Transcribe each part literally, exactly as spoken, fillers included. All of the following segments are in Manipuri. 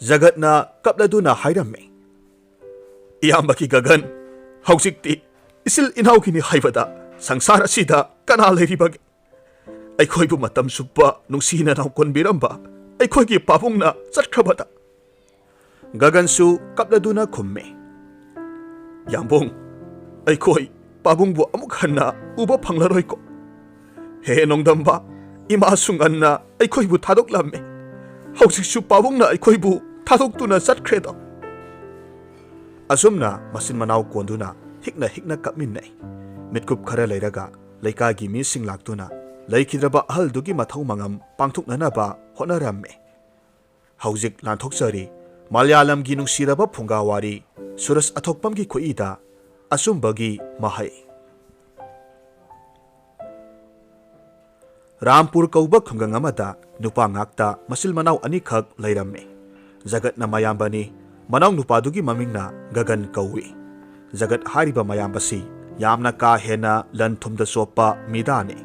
ꯖꯒꯠꯅ ꯀꯞꯂꯗꯨꯅ ꯍꯥꯏꯔꯝꯃꯤ, "ꯏꯌꯥꯝꯕꯒꯤ ꯒꯒꯟ, ꯍꯧꯖꯤꯛꯇꯤ ꯏꯆꯤꯜ ꯏꯅꯥꯎꯒꯤꯅꯤ ꯍꯥꯏꯕꯗ ꯁꯪꯁꯥꯔ ꯑꯁꯤꯗ ꯀꯅꯥ ꯂꯩꯔꯤꯕꯒꯦ? ꯑꯩꯈꯣꯏꯕꯨ ꯃꯇꯝ ꯆꯨꯞꯄ ꯅꯨꯡꯁꯤꯅ ꯅꯥꯎꯀꯣꯟꯕꯤꯔꯝꯕ ꯑꯩꯈꯣꯏꯒꯤ ꯄꯥꯕꯨꯡꯅ ꯆꯠꯈ꯭ꯔꯕꯗ?" ꯒꯒꯟꯁꯨ ꯀꯞꯂꯗꯨꯅ ꯈꯨꯝꯃꯤ, "ꯌꯥꯝꯕꯨꯡ, ꯑꯩꯈꯣꯏ ꯄꯥꯕꯨꯡꯕꯨ ꯑꯃꯨꯛ ꯍꯟꯅ ꯎꯕ ꯐꯪꯂꯔꯣꯏꯀꯣ꯫ ꯍꯦ ꯅꯣꯡꯗꯝꯕ, ꯏꯃꯥꯁꯨ ꯉꯟꯅ ꯑꯩꯈꯣꯏꯕꯨ ꯊꯥꯗꯣꯛꯂꯝꯃꯤ꯫ ꯍꯧꯖꯤꯛꯁꯨ ꯄꯥꯕꯨꯡꯅ ꯑꯩꯈꯣꯏꯕꯨ ꯊꯥꯗꯣꯛꯇꯨꯅ ꯆꯠꯈ꯭ꯔꯦꯗꯣ꯫" ꯑꯁꯨꯝꯅ ꯃꯆꯤꯟ ꯃꯅꯥꯎ ꯀꯣꯟꯗꯨꯅ ꯍꯤꯛꯅ ꯍꯤꯛꯅ ꯀꯞꯃꯤꯟꯅꯩ꯫ ꯃꯤꯠꯀꯨꯞ ꯈꯔ ꯂꯩꯔꯒ ꯂꯩꯀꯥꯏꯒꯤ ꯃꯤꯁꯤꯡ ꯂꯥꯛꯇꯨꯅ ꯂꯩꯈꯤꯗ꯭ꯔꯕ ꯑꯍꯜꯗꯨꯒꯤ ꯃꯊꯧ ꯃꯉꯝ ꯄꯥꯡꯊꯣꯛꯅꯅꯕ ꯍꯣꯠꯅꯔꯝꯃꯤ꯫ ꯍꯧꯖꯤꯛ ꯂꯥꯟꯊꯣꯛꯆꯔꯤ ꯃꯂꯌꯥꯂꯝꯒꯤ ꯅꯨꯡꯁꯤꯔꯕ ꯐꯨꯡꯒꯥ ꯋꯥꯔꯤ ꯁꯨꯔꯖ ꯑꯊꯣꯛꯄꯝꯒꯤ ꯈꯨꯠꯏꯗ ꯑꯆꯨꯝꯕꯒꯤ ꯃꯍꯩ꯫ ꯔꯥꯝꯄꯨꯔ ꯀꯧꯕ ꯈꯨꯡꯒꯪ ꯑꯃꯗ ꯅꯨꯄꯥ ꯉꯥꯛꯇ ꯃꯆꯤꯜ ꯃꯅꯥꯎ ꯑꯅꯤꯈꯛ ꯂꯩꯔꯝꯃꯤ꯫ ꯖꯒꯠꯅ ꯃꯌꯥꯝꯕꯅꯤ, ꯃꯅꯥꯎ ꯅꯨꯄꯥꯗꯨꯒꯤ ꯃꯃꯤꯡꯅ ꯒꯒꯟ ꯀꯧꯏ꯫ ꯖꯒꯠ ꯍꯥꯏꯔꯤꯕ ꯃꯌꯥꯝꯕꯁꯤ ꯌꯥꯝꯅ ꯀꯥ ꯍꯦꯟꯅ ꯂꯟ ꯊꯨꯝꯗ ꯆꯣꯞꯄ ꯃꯤꯗꯥꯅꯤ꯫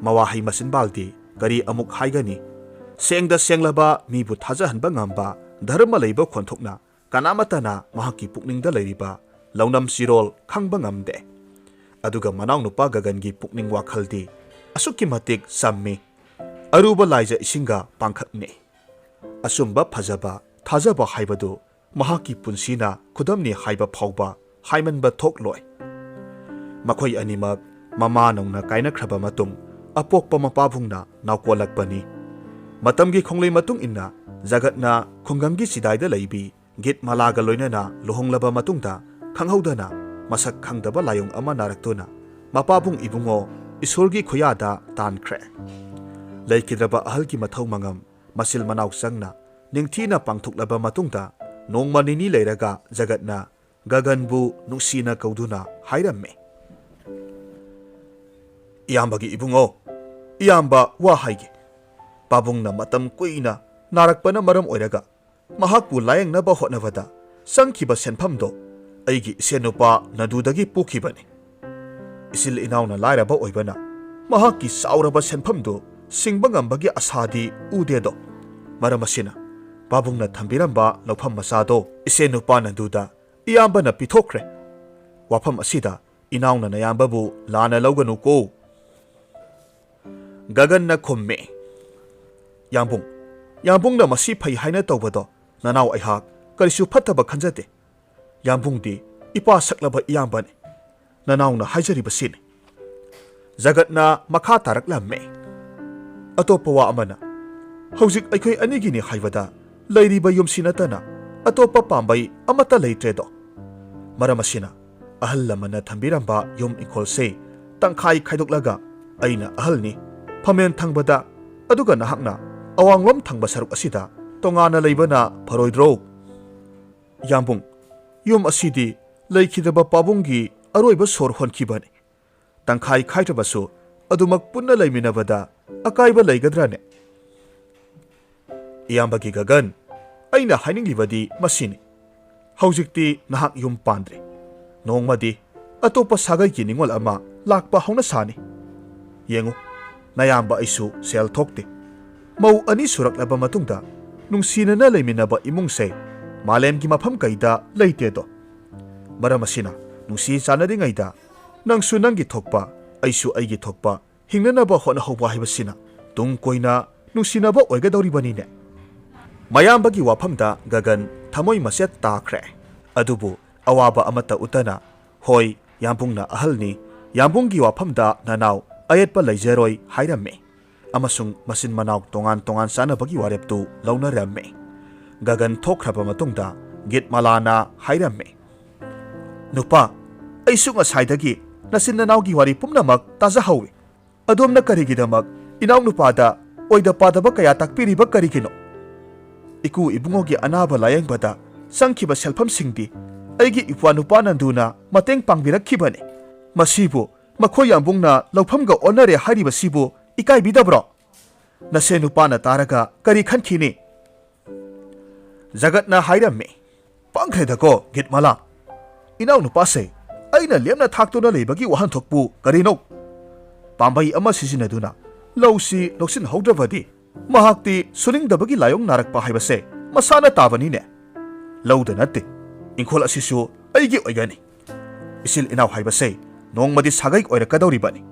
ꯃꯋꯥꯍꯩ ꯃꯆꯤꯟꯕꯥꯜꯗꯤ ꯀꯔꯤ ꯑꯃꯨꯛ ꯍꯥꯏꯒꯅꯤ? ꯁꯦꯡꯗ ꯁꯦꯡꯂꯕ, ꯃꯤꯕꯨ ꯊꯥꯖꯍꯟꯕ ꯉꯝꯕ, ꯙꯔꯃ ꯂꯩꯕ ꯈꯣꯟꯊꯣꯛꯅ ꯀꯅꯥꯃꯠꯇꯅ ꯃꯍꯥꯛꯀꯤ ꯄꯨꯛꯅꯤꯡꯗ ꯂꯩꯔꯤꯕ ꯂꯧꯅꯝ ꯆꯤꯔꯣꯜ ꯈꯪꯕ ꯉꯝꯗꯦ꯫ ꯑꯗꯨꯒ ꯃꯅꯥꯎꯅꯨꯄꯥ ꯒꯒꯟꯒꯤ ꯄꯨꯛꯅꯤꯡ ꯋꯥꯈꯜꯗꯤ ꯑꯁꯨꯛꯀꯤ ꯃꯇꯤꯛ ꯆꯝꯃꯤ, ꯑꯔꯨꯕ ꯂꯥꯏꯖ ꯏꯁꯤꯡꯒ ꯄꯥꯡꯈꯛꯅꯤ꯫ ꯑꯆꯨꯝꯕ ꯐꯖꯕ, ꯊꯥꯖꯕ ꯍꯥꯏꯕꯗꯨ ꯃꯍꯥꯛꯀꯤ ꯄꯨꯟꯁꯤꯅ ꯈꯨꯗꯝꯅꯤ ꯍꯥꯏꯕ ꯐꯥꯎꯕ ꯍꯥꯏꯃꯟꯕ ꯊꯣꯛꯂꯣꯏ꯫ ꯃꯈꯣꯏ ꯑꯅꯤꯃꯛ ꯃꯃꯥ ꯅꯧꯅ ꯀꯥꯏꯅꯈ꯭ꯔꯕ ꯃꯇꯨꯡ ꯑꯄꯣꯛꯄ ꯃꯄꯥꯕꯨꯡꯅ ꯅꯥꯎꯀꯣꯜꯂꯛꯄꯅꯤ꯫ ꯃꯇꯝꯒꯤ ꯈꯣꯡꯂꯩ ꯃꯇꯨꯡ ꯏꯟꯅ ꯖꯒꯠꯅ ꯈꯨꯡꯒꯪꯒꯤ ꯆꯤꯗꯥꯏꯗ ꯂꯩꯕꯤ ꯒꯤꯠ ꯃꯥꯂꯥꯒ ꯂꯣꯏꯅꯅ ꯂꯨꯍꯣꯡꯂꯕ ꯃꯇꯨꯡꯗ ꯈꯪꯍꯧꯗꯅ ꯃꯁꯛ ꯈꯪꯗꯕ ꯂꯥꯏꯑꯣꯡ ꯑꯃ ꯅꯥꯔꯛꯇꯨꯅ ꯃꯄꯥꯕꯨꯡ ꯏꯕꯨꯡꯉꯣ ꯏꯁꯣꯔꯒꯤ ꯈꯨꯌꯥꯗ ꯇꯥꯟꯈ꯭ꯔꯦ꯫ ꯂꯩꯈꯤꯗ꯭ꯔꯕ ꯑꯍꯜꯒꯤ ꯃꯊꯧ ꯃꯉꯝ ꯃꯆꯤꯜ ꯃꯅꯥꯎ ꯆꯪꯅ ꯅꯤꯡꯊꯤꯅ ꯄꯥꯡꯊꯣꯛꯂꯕ ꯃꯇꯨꯡꯗ ꯅꯣꯡꯃ ꯅꯤꯅꯤ ꯂꯩꯔꯒ ꯖꯒꯠꯅ ꯒꯒꯟꯕꯨ ꯅꯨꯡꯁꯤꯅ ꯀꯧꯗꯨꯅ ꯍꯥꯏꯔꯝꯃꯤ, "ꯏꯌꯥꯝꯕꯒꯤ ꯏꯕꯨꯡꯉꯣ, ꯏꯌꯥꯝꯕ ꯋꯥ ꯍꯥꯏꯒꯦ꯫ ꯄꯥꯕꯨꯡꯅ ꯃꯇꯝ ꯀꯨꯏꯅ ꯅꯥꯔꯛꯄꯅ ꯃꯔꯝ ꯑꯣꯏꯔꯒ ꯃꯍꯥꯛꯄꯨ ꯂꯥꯌꯦꯡꯅꯕ ꯍꯣꯠꯅꯕꯗ ꯆꯪꯈꯤꯕ ꯁꯦꯟꯐꯝꯗꯣ ꯑꯩꯒꯤ ꯏꯁꯦꯟ ꯅꯨꯄꯥ ꯅꯗꯨꯗꯒꯤ ꯄꯨꯈꯤꯕꯅꯤ꯫ ꯏꯆꯤꯜ ꯏꯅꯥꯎꯅ ꯂꯥꯏꯔꯕ ꯑꯣꯏꯕꯅ ꯃꯍꯥꯛꯀꯤ ꯆꯥꯎꯔꯕ ꯁꯦꯟꯐꯝꯗꯨ ꯁꯤꯡꯕ ꯉꯝꯕꯒꯤ ꯑꯁꯥꯗꯤ ꯎꯗꯦꯗꯣ꯫ ꯃꯔꯝ ꯑꯁꯤꯅ ꯄꯥꯕꯨꯡꯅ ꯊꯝꯕꯤꯔꯝꯕ ꯂꯧꯐꯝ ꯃꯆꯥꯗꯣ ꯏꯆꯦ ꯅꯨꯄꯥ ꯅꯟꯗꯨꯗ ꯏꯌꯥꯝꯕꯅ ꯄꯤꯊꯣꯛꯈ꯭ꯔꯦ꯫ ꯋꯥꯐꯝ ꯑꯁꯤꯗ ꯏꯅꯥꯎꯅ ꯅꯌꯥꯝꯕꯕꯨ ꯂꯥꯟꯅ ꯂꯧꯒꯅꯨꯀꯣ꯫ ꯒꯒꯟꯅ ꯈꯨꯝꯃꯤ, "ꯌꯥꯝꯕꯨꯡ, ꯌꯥꯝꯕꯨꯡꯅ ꯃꯁꯤ ꯐꯩ ꯍꯥꯏꯅ ꯇꯧꯕꯗꯣ ꯅꯅꯥꯎ ꯑꯩꯍꯥꯛ ꯀꯔꯤꯁꯨ ꯐꯠꯇꯕ ꯈꯟꯖꯗꯦ꯫ ꯌꯥꯝꯕꯨꯡꯗꯤ ꯏꯄꯥ ꯁꯛꯂꯕ ꯏꯌꯥꯝꯕꯅꯤ꯫ ꯅꯅꯥꯎꯅ ꯍꯥꯏꯖꯔꯤꯕꯁꯤꯅꯤ꯫" ꯖꯒꯠꯅ ꯃꯈꯥ ꯇꯥꯔꯛꯂꯝꯃꯤ, "ꯑꯇꯣꯞꯄ ꯋꯥ ꯑꯃꯅ, ꯍꯧꯖꯤꯛ ꯑꯩꯈꯣꯏ ꯑꯅꯤꯒꯤꯅꯤ ꯍꯥꯏꯕꯗ ꯂꯩꯔꯤꯕ ꯌꯨꯝꯁꯤ ꯅꯠꯇꯅ ꯑꯇꯣꯞꯄ ꯄꯥꯝꯕꯩ ꯑꯃꯠꯇ ꯂꯩꯇ꯭ꯔꯦꯗꯣ꯫ ꯃꯔꯝ ꯑꯁꯤꯅ ꯑꯍꯜ ꯂꯃꯟꯅ ꯊꯝꯕꯤꯔꯝꯕ ꯌꯨꯝ ꯏꯪꯈꯣꯜꯁꯦ ꯇꯪꯈꯥꯏ ꯈꯥꯏꯗꯣꯛꯂꯒ ꯑꯩꯅ ꯑꯍꯜꯅꯤ, ꯐꯝꯃꯦꯟ ꯊꯪꯕꯗ, ꯑꯗꯨꯒ ꯅꯍꯥꯛꯅ ꯑꯋꯥꯡꯂꯣꯝ ꯊꯪꯕ ꯁꯔꯨꯛ ꯑꯁꯤꯗ ꯇꯣꯉꯥꯟꯅ ꯂꯩꯕꯅ ꯐꯔꯣꯏꯗ꯭ꯔꯣ?" "ꯌꯥꯝꯕꯨꯡ, ꯌꯨꯝ ꯑꯁꯤꯗꯤ ꯂꯩꯈꯤꯗ꯭ꯔꯕ ꯄꯥꯕꯨꯡꯒꯤ ꯑꯔꯣꯏꯕ ꯁꯣꯔ ꯍꯣꯟꯈꯤꯕꯅꯤ꯫ ꯇꯪꯈꯥꯏ ꯈꯥꯏꯗ꯭ꯔꯕꯁꯨ ꯑꯗꯨꯃꯛ ꯄꯨꯟꯅ ꯂꯩꯃꯤꯟꯅꯕꯗ ꯑꯀꯥꯏꯕ ꯂꯩꯒꯗ꯭ꯔꯅꯦ?" "ꯏꯌꯥꯝꯕꯒꯤ ꯒꯒꯟ, ꯑꯩꯅ ꯍꯥꯏꯅꯤꯡꯂꯤꯕꯗꯤ ꯃꯁꯤꯅꯤ꯫ ꯍꯧꯖꯤꯛꯇꯤ ꯅꯍꯥꯛ ꯌꯨꯝ ꯄꯥꯟꯗ꯭ꯔꯤ꯫ ꯅꯣꯡꯃꯗꯤ ꯑꯇꯣꯞꯄ ꯁꯥꯒꯩꯒꯤ ꯅꯤꯉꯣꯜ ꯑꯃ ꯂꯥꯛꯄ ꯍꯧꯅ ꯁꯥꯅꯤ꯫ ꯌꯦꯡꯉꯨ, ꯅꯌꯥꯝꯕ ꯑꯩꯁꯨ ꯁꯦꯜ ꯊꯣꯛꯇꯦ꯫ ꯃꯧ ꯑꯅꯤ ꯁꯨꯔꯛꯂꯕ ꯃꯇꯨꯡꯗ ꯅꯨꯡꯁꯤꯅꯅ ꯂꯩꯃꯤꯟꯅꯕ ꯏꯃꯨꯡꯁꯦ ꯃꯥꯂꯦꯝꯒꯤ ꯃꯐꯝ ꯀꯩꯗ ꯂꯩꯇꯦꯗꯣ꯫ ꯃꯔꯝ ꯑꯁꯤꯅ ꯅꯨꯡꯁꯤ ꯆꯥꯟꯅꯔꯤꯉꯩꯗ ꯅꯪꯁꯨ ꯅꯪꯒꯤ ꯊꯣꯛꯄ, ꯑꯩꯁꯨ ꯑꯩꯒꯤ ꯊꯣꯛꯄ ꯍꯤꯡꯅꯅꯕ ꯍꯣꯠꯅꯍꯧꯕ ꯍꯥꯏꯕꯁꯤꯅ ꯇꯨꯡ ꯀꯣꯏꯅ ꯅꯨꯡꯁꯤꯅꯕ ꯑꯣꯏꯒꯗꯧꯔꯤꯕꯅꯤꯅꯦ꯫" ꯃꯌꯥꯝꯕꯒꯤ ꯋꯥꯐꯝꯗ ꯒꯒꯟ ꯊꯃꯣꯏ ꯃꯆꯦꯠ ꯇꯥꯈ꯭ꯔꯦ꯫ ꯑꯗꯨꯕꯨ ꯑꯋꯥꯕ ꯑꯃꯠꯇ ꯎꯠꯇꯅ, "ꯍꯣꯏ, ꯌꯥꯝꯕꯨꯡꯅ ꯑꯍꯜꯅꯤ, ꯌꯥꯝꯕꯨꯡꯒꯤ ꯋꯥꯐꯝꯗ ꯅꯅꯥꯎ ꯑꯌꯦꯠꯄ ꯂꯩꯖꯔꯣꯏ" ꯍꯥꯏꯔꯝꯃꯤ꯫ ꯑꯃꯁꯨꯡ ꯃꯆꯤꯟ ꯃꯅꯥꯎ ꯇꯣꯉꯥꯟ ꯇꯣꯉꯥꯟ ꯆꯥꯅꯕꯒꯤ ꯋꯥꯔꯦꯞꯇꯨ ꯂꯧꯅꯔꯝꯃꯤ꯫ ꯒꯒꯟ ꯊꯣꯛꯈ꯭ꯔꯕ ꯃꯇꯨꯡꯗ ꯒꯤꯠꯃꯂꯥꯅ ꯍꯥꯏꯔꯝꯃꯤ, "ꯅꯨꯄꯥ, ꯑꯩꯁꯨ ꯉꯁꯥꯏꯗꯒꯤ ꯅꯆꯤꯟ ꯅꯅꯥꯎꯒꯤ ꯋꯥꯔꯤ ꯄꯨꯝꯅꯃꯛ ꯇꯥꯖꯍꯧꯏ꯫ ꯑꯗꯣꯝꯅ ꯀꯔꯤꯒꯤꯗꯃꯛ ꯏꯅꯥꯎꯅꯨꯄꯥꯗ ꯑꯣꯏꯗ ꯄꯥꯗꯕ ꯀꯌꯥ ꯇꯥꯛꯄꯤꯔꯤꯕ ꯀꯔꯤꯒꯤꯅꯣ? ꯏꯀꯨ ꯏꯕꯨꯡꯉꯣꯒꯤ ꯑꯅꯥꯕ ꯂꯥꯌꯦꯡꯕꯗ ꯆꯪꯈꯤꯕ ꯁꯦꯜꯐꯝꯁꯤꯡꯗꯤ ꯑꯩꯒꯤ ꯏꯄ꯭ꯋꯥ ꯅꯨꯄꯥ ꯅꯟꯗꯨꯅ ꯃꯇꯦꯡ ꯄꯥꯡꯕꯤꯔꯛꯈꯤꯕꯅꯤ꯫ ꯃꯁꯤꯕꯨ ꯃꯈꯣꯏ ꯌꯥꯝꯕꯨꯡꯅ ꯂꯧꯐꯝꯒ ꯑꯣꯟꯅꯔꯦ ꯍꯥꯏꯔꯤꯕꯁꯤꯕꯨ ꯏꯀꯥꯏꯕꯤꯗꯕ꯭ꯔꯣ? ꯅꯁꯦ ꯅꯨꯄꯥꯅ ꯇꯥꯔꯒ ꯀꯔꯤ ꯈꯟꯈꯤꯅꯤ?" ꯖꯒꯠꯅ ꯍꯥꯏꯔꯝꯃꯤ, "ꯄꯪꯈ꯭ꯔꯦꯗꯀꯣ, ꯒꯤꯠꯃꯂꯥ꯫ ꯏꯅꯥꯎꯅꯨꯄꯥꯁꯦ ꯑꯩꯅ ꯂꯦꯝꯅ ꯊꯥꯛꯇꯨꯅ ꯂꯩꯕꯒꯤ ꯋꯥꯍꯟꯊꯣꯛꯄꯨ ꯀꯔꯤꯅꯣ? ꯄꯥꯝꯕꯩ ꯑꯃ ꯁꯤꯖꯤꯟꯅꯗꯨꯅ ꯂꯧꯁꯤ ꯂꯧꯁꯤꯟꯍꯧꯗ꯭ꯔꯕꯗꯤ ꯃꯍꯥꯛꯇꯤ ꯁꯨꯅꯤꯡꯗꯕꯒꯤ ꯂꯥꯏꯑꯣꯡ ꯅꯥꯔꯛꯄ ꯍꯥꯏꯕꯁꯦ ꯃꯁꯥꯅ ꯇꯥꯕꯅꯤꯅꯦ꯫ ꯂꯧꯗ ꯅꯠꯇꯦ, ꯏꯪꯈꯣꯜ ꯑꯁꯤꯁꯨ ꯑꯩꯒꯤ ꯑꯣꯏꯒꯅꯤ꯫ ꯏꯆꯤꯜ ꯏꯅꯥꯎ ꯍꯥꯏꯕꯁꯦ ꯅꯣꯡꯃꯗꯤ ꯁꯥꯒꯩ ꯑꯣꯏꯔꯛꯀꯗꯧꯔꯤꯕꯅꯤ꯫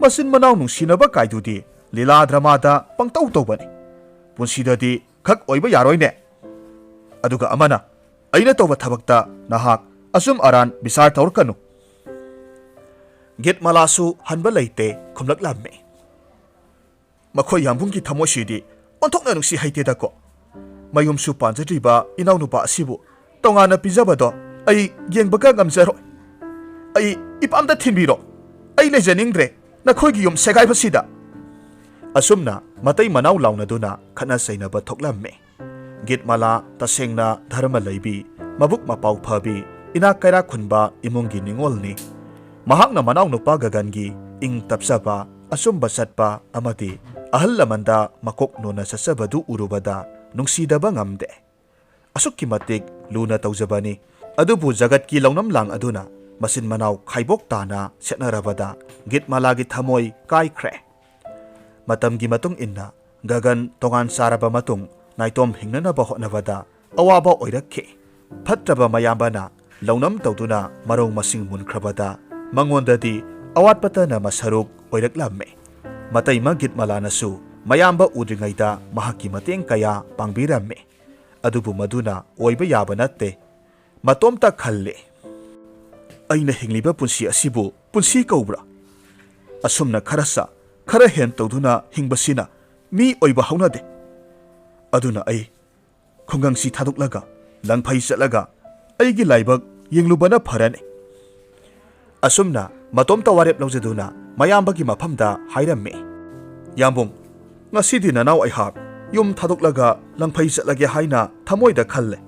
ꯃꯆꯤꯟ ꯃꯅꯥꯎ ꯅꯨꯡꯁꯤꯅꯕ ꯀꯥꯏꯗꯨꯗꯤ ꯂꯤꯂꯥ ꯗ꯭ꯔꯃꯥꯗ ꯄꯪꯇꯧ ꯇꯧꯕꯅꯤ꯫ ꯄꯨꯟꯁꯤꯗꯗꯤ ꯈꯛ ꯑꯣꯏꯕ ꯌꯥꯔꯣꯏꯅꯦ꯫ ꯑꯗꯨꯒ ꯑꯃꯅ, ꯑꯩꯅ ꯇꯧꯕ ꯊꯕꯛꯇ ꯅꯍꯥꯛ ꯑꯆꯨꯝ ꯑꯔꯥꯟ ꯕꯤꯆꯥꯔ ꯇꯧꯔꯛꯀꯅꯨ꯫ ꯒꯤꯠꯃꯂꯥꯁꯨ ꯍꯟꯕ ꯂꯩꯇꯦ, ꯈꯨꯝꯂꯛꯂꯝꯃꯤ꯫ ꯃꯈꯣꯏ ꯌꯥꯝꯕꯨꯡꯒꯤ ꯊꯃꯣꯏꯁꯤꯗꯤ ꯑꯣꯟꯊꯣꯛꯅ ꯅꯨꯡꯁꯤ ꯍꯩꯇꯦꯗꯀꯣ꯫ ꯃꯌꯨꯝꯁꯨ ꯄꯥꯟꯖꯗ꯭ꯔꯤꯕ ꯏꯅꯥꯎꯅꯨꯄꯥ ꯑꯁꯤꯕꯨ ꯇꯣꯉꯥꯟꯅ ꯄꯤꯖꯕꯗꯣ ꯑꯩ ꯌꯦꯡꯕꯒ ꯉꯝꯖꯔꯣꯏ꯫ ꯑꯩ ꯏꯄꯥꯝꯗ ꯊꯤꯟꯕꯤꯔꯣ꯫ ꯑꯩ ꯂꯩꯖꯅꯤꯡꯗ꯭ꯔꯦ ꯅꯈꯣꯏꯒꯤ ꯌꯨꯝ ꯁꯦꯒꯥꯏꯕꯁꯤꯗ꯫ ꯑꯁꯨꯝꯅ ꯃꯇꯩ ꯃꯅꯥꯎ ꯂꯥꯎꯅꯗꯨꯅ ꯈꯠꯅ ꯆꯩꯅꯕ ꯊꯣꯛꯂꯝꯃꯤ꯫ ꯒꯤꯠꯃꯂꯥ ꯇꯁꯦꯡꯅ ꯙꯔꯃ ꯂꯩꯕꯤ, ꯃꯕꯨꯛ ꯃꯄꯥꯎ ꯐꯕꯤ, ꯏꯅꯥꯛ ꯀꯩꯔꯥꯛ ꯈꯨꯟꯕ ꯏꯃꯨꯡꯒꯤ ꯅꯤꯉꯣꯜꯅꯤ꯫ ꯃꯍꯥꯛꯅ ꯃꯅꯥꯎꯅꯨꯄꯥ ꯒꯒꯟꯒꯤ ꯏꯪ ꯇꯞꯆꯕ, ꯑꯆꯨꯝꯕ ꯆꯠꯄ ꯑꯃꯗꯤ ꯑꯍꯜ ꯂꯃꯟꯗ ꯃꯀꯣꯛ ꯅꯣꯟꯅ ꯆꯠꯆꯕꯗꯨ ꯎꯔꯨꯕꯗ ꯅꯨꯡꯁꯤꯗꯕ ꯉꯝꯗꯦ꯫ ꯑꯁꯨꯛꯀꯤ ꯃꯇꯤꯛ ꯂꯨꯅ ꯇꯧꯖꯕꯅꯤ꯫ ꯑꯗꯨꯕꯨ ꯖꯒꯠꯀꯤ ꯂꯧꯅꯝ ꯂꯥꯡ ꯑꯗꯨꯅ ꯃꯆꯤꯟ ꯃꯅꯥꯎ ꯈꯥꯏꯕꯣꯛ ꯇꯥꯅ ꯁꯦꯠꯅꯔꯕꯗ ꯒꯤꯠꯃꯂꯥꯒꯤ ꯊꯃꯣꯏ ꯀꯥꯏꯈ꯭ꯔꯦ꯫ ꯃꯇꯝꯒꯤ ꯃꯇꯨꯡ ꯏꯟꯅ ꯒꯒꯟ ꯇꯣꯉꯥꯟ ꯆꯥꯔꯕ ꯃꯇꯨꯡ ꯅꯥꯏꯇꯣꯝ ꯍꯤꯡꯅꯅꯕ ꯍꯣꯠꯅꯕꯗ ꯑꯋꯥꯕ ꯑꯣꯏꯔꯛꯈꯤ꯫ ꯐꯠꯇ꯭ꯔꯕ ꯃꯌꯥꯝꯕꯅ ꯂꯧꯅꯝ ꯇꯧꯗꯨꯅ ꯃꯔꯧ ꯃꯁꯤꯡ ꯃꯨꯟꯈ꯭ꯔꯕꯗ ꯃꯉꯣꯟꯗꯗꯤ ꯑꯋꯥꯠꯄꯇꯅ ꯃꯁꯔꯨꯛ ꯑꯣꯏꯔꯛꯂꯝꯃꯤ꯫ ꯃꯇꯩꯃ ꯒꯤꯠꯃꯂꯥꯅꯁꯨ ꯃꯌꯥꯝꯕ ꯎꯗ꯭ꯔꯤꯉꯩꯗ ꯃꯍꯥꯛꯀꯤ ꯃꯇꯦꯡ ꯀꯌꯥ ꯄꯥꯡꯕꯤꯔꯝꯃꯤ꯫ ꯑꯗꯨꯕꯨ ꯃꯗꯨꯅ ꯑꯣꯏꯕ ꯌꯥꯕ ꯅꯠꯇꯦ꯫ ꯃꯇꯣꯝꯇ ꯈꯜꯂꯤ, "ꯑꯩꯅ ꯍꯤꯡꯂꯤꯕ ꯄꯨꯟꯁꯤ ꯑꯁꯤꯕꯨ ꯄꯨꯟꯁꯤ ꯀꯧꯕ꯭ꯔꯥ? ꯑꯁꯨꯝꯅ ꯈꯔ ꯆꯥ, ꯈꯔ ꯍꯦꯟ ꯇꯧꯗꯨꯅ ꯍꯤꯡꯕꯁꯤꯅ ꯃꯤ ꯑꯣꯏꯕ ꯍꯧꯅꯗꯦ꯫ ꯑꯗꯨꯅ ꯑꯩ ꯈꯨꯡꯒꯪꯁꯤ ꯊꯥꯗꯣꯛꯂꯒ ꯂꯪꯐꯩ ꯆꯠꯂꯒ ꯑꯩꯒꯤ ꯂꯥꯏꯕꯛ ꯌꯦꯡꯂꯨꯕꯅ ꯐꯔꯅꯤ꯫" ꯑꯁꯨꯝꯅ ꯃꯇꯣꯝꯇ ꯋꯥꯔꯦꯞ ꯂꯧꯖꯗꯨꯅ ꯃꯌꯥꯝꯕꯒꯤ ꯃꯐꯝꯗ ꯍꯥꯏꯔꯝꯃꯤ, "ꯌꯥꯝꯕꯨꯡ, ꯉꯁꯤꯗꯤ ꯅꯅꯥꯎ ꯑꯩꯍꯥꯛ ꯌꯨꯝ ꯊꯥꯗꯣꯛꯂꯒ ꯂꯪꯐꯩ ꯆꯠꯂꯒꯦ ꯍꯥꯏꯅ ꯊꯃꯣꯏꯗ ꯈꯜꯂꯦ꯫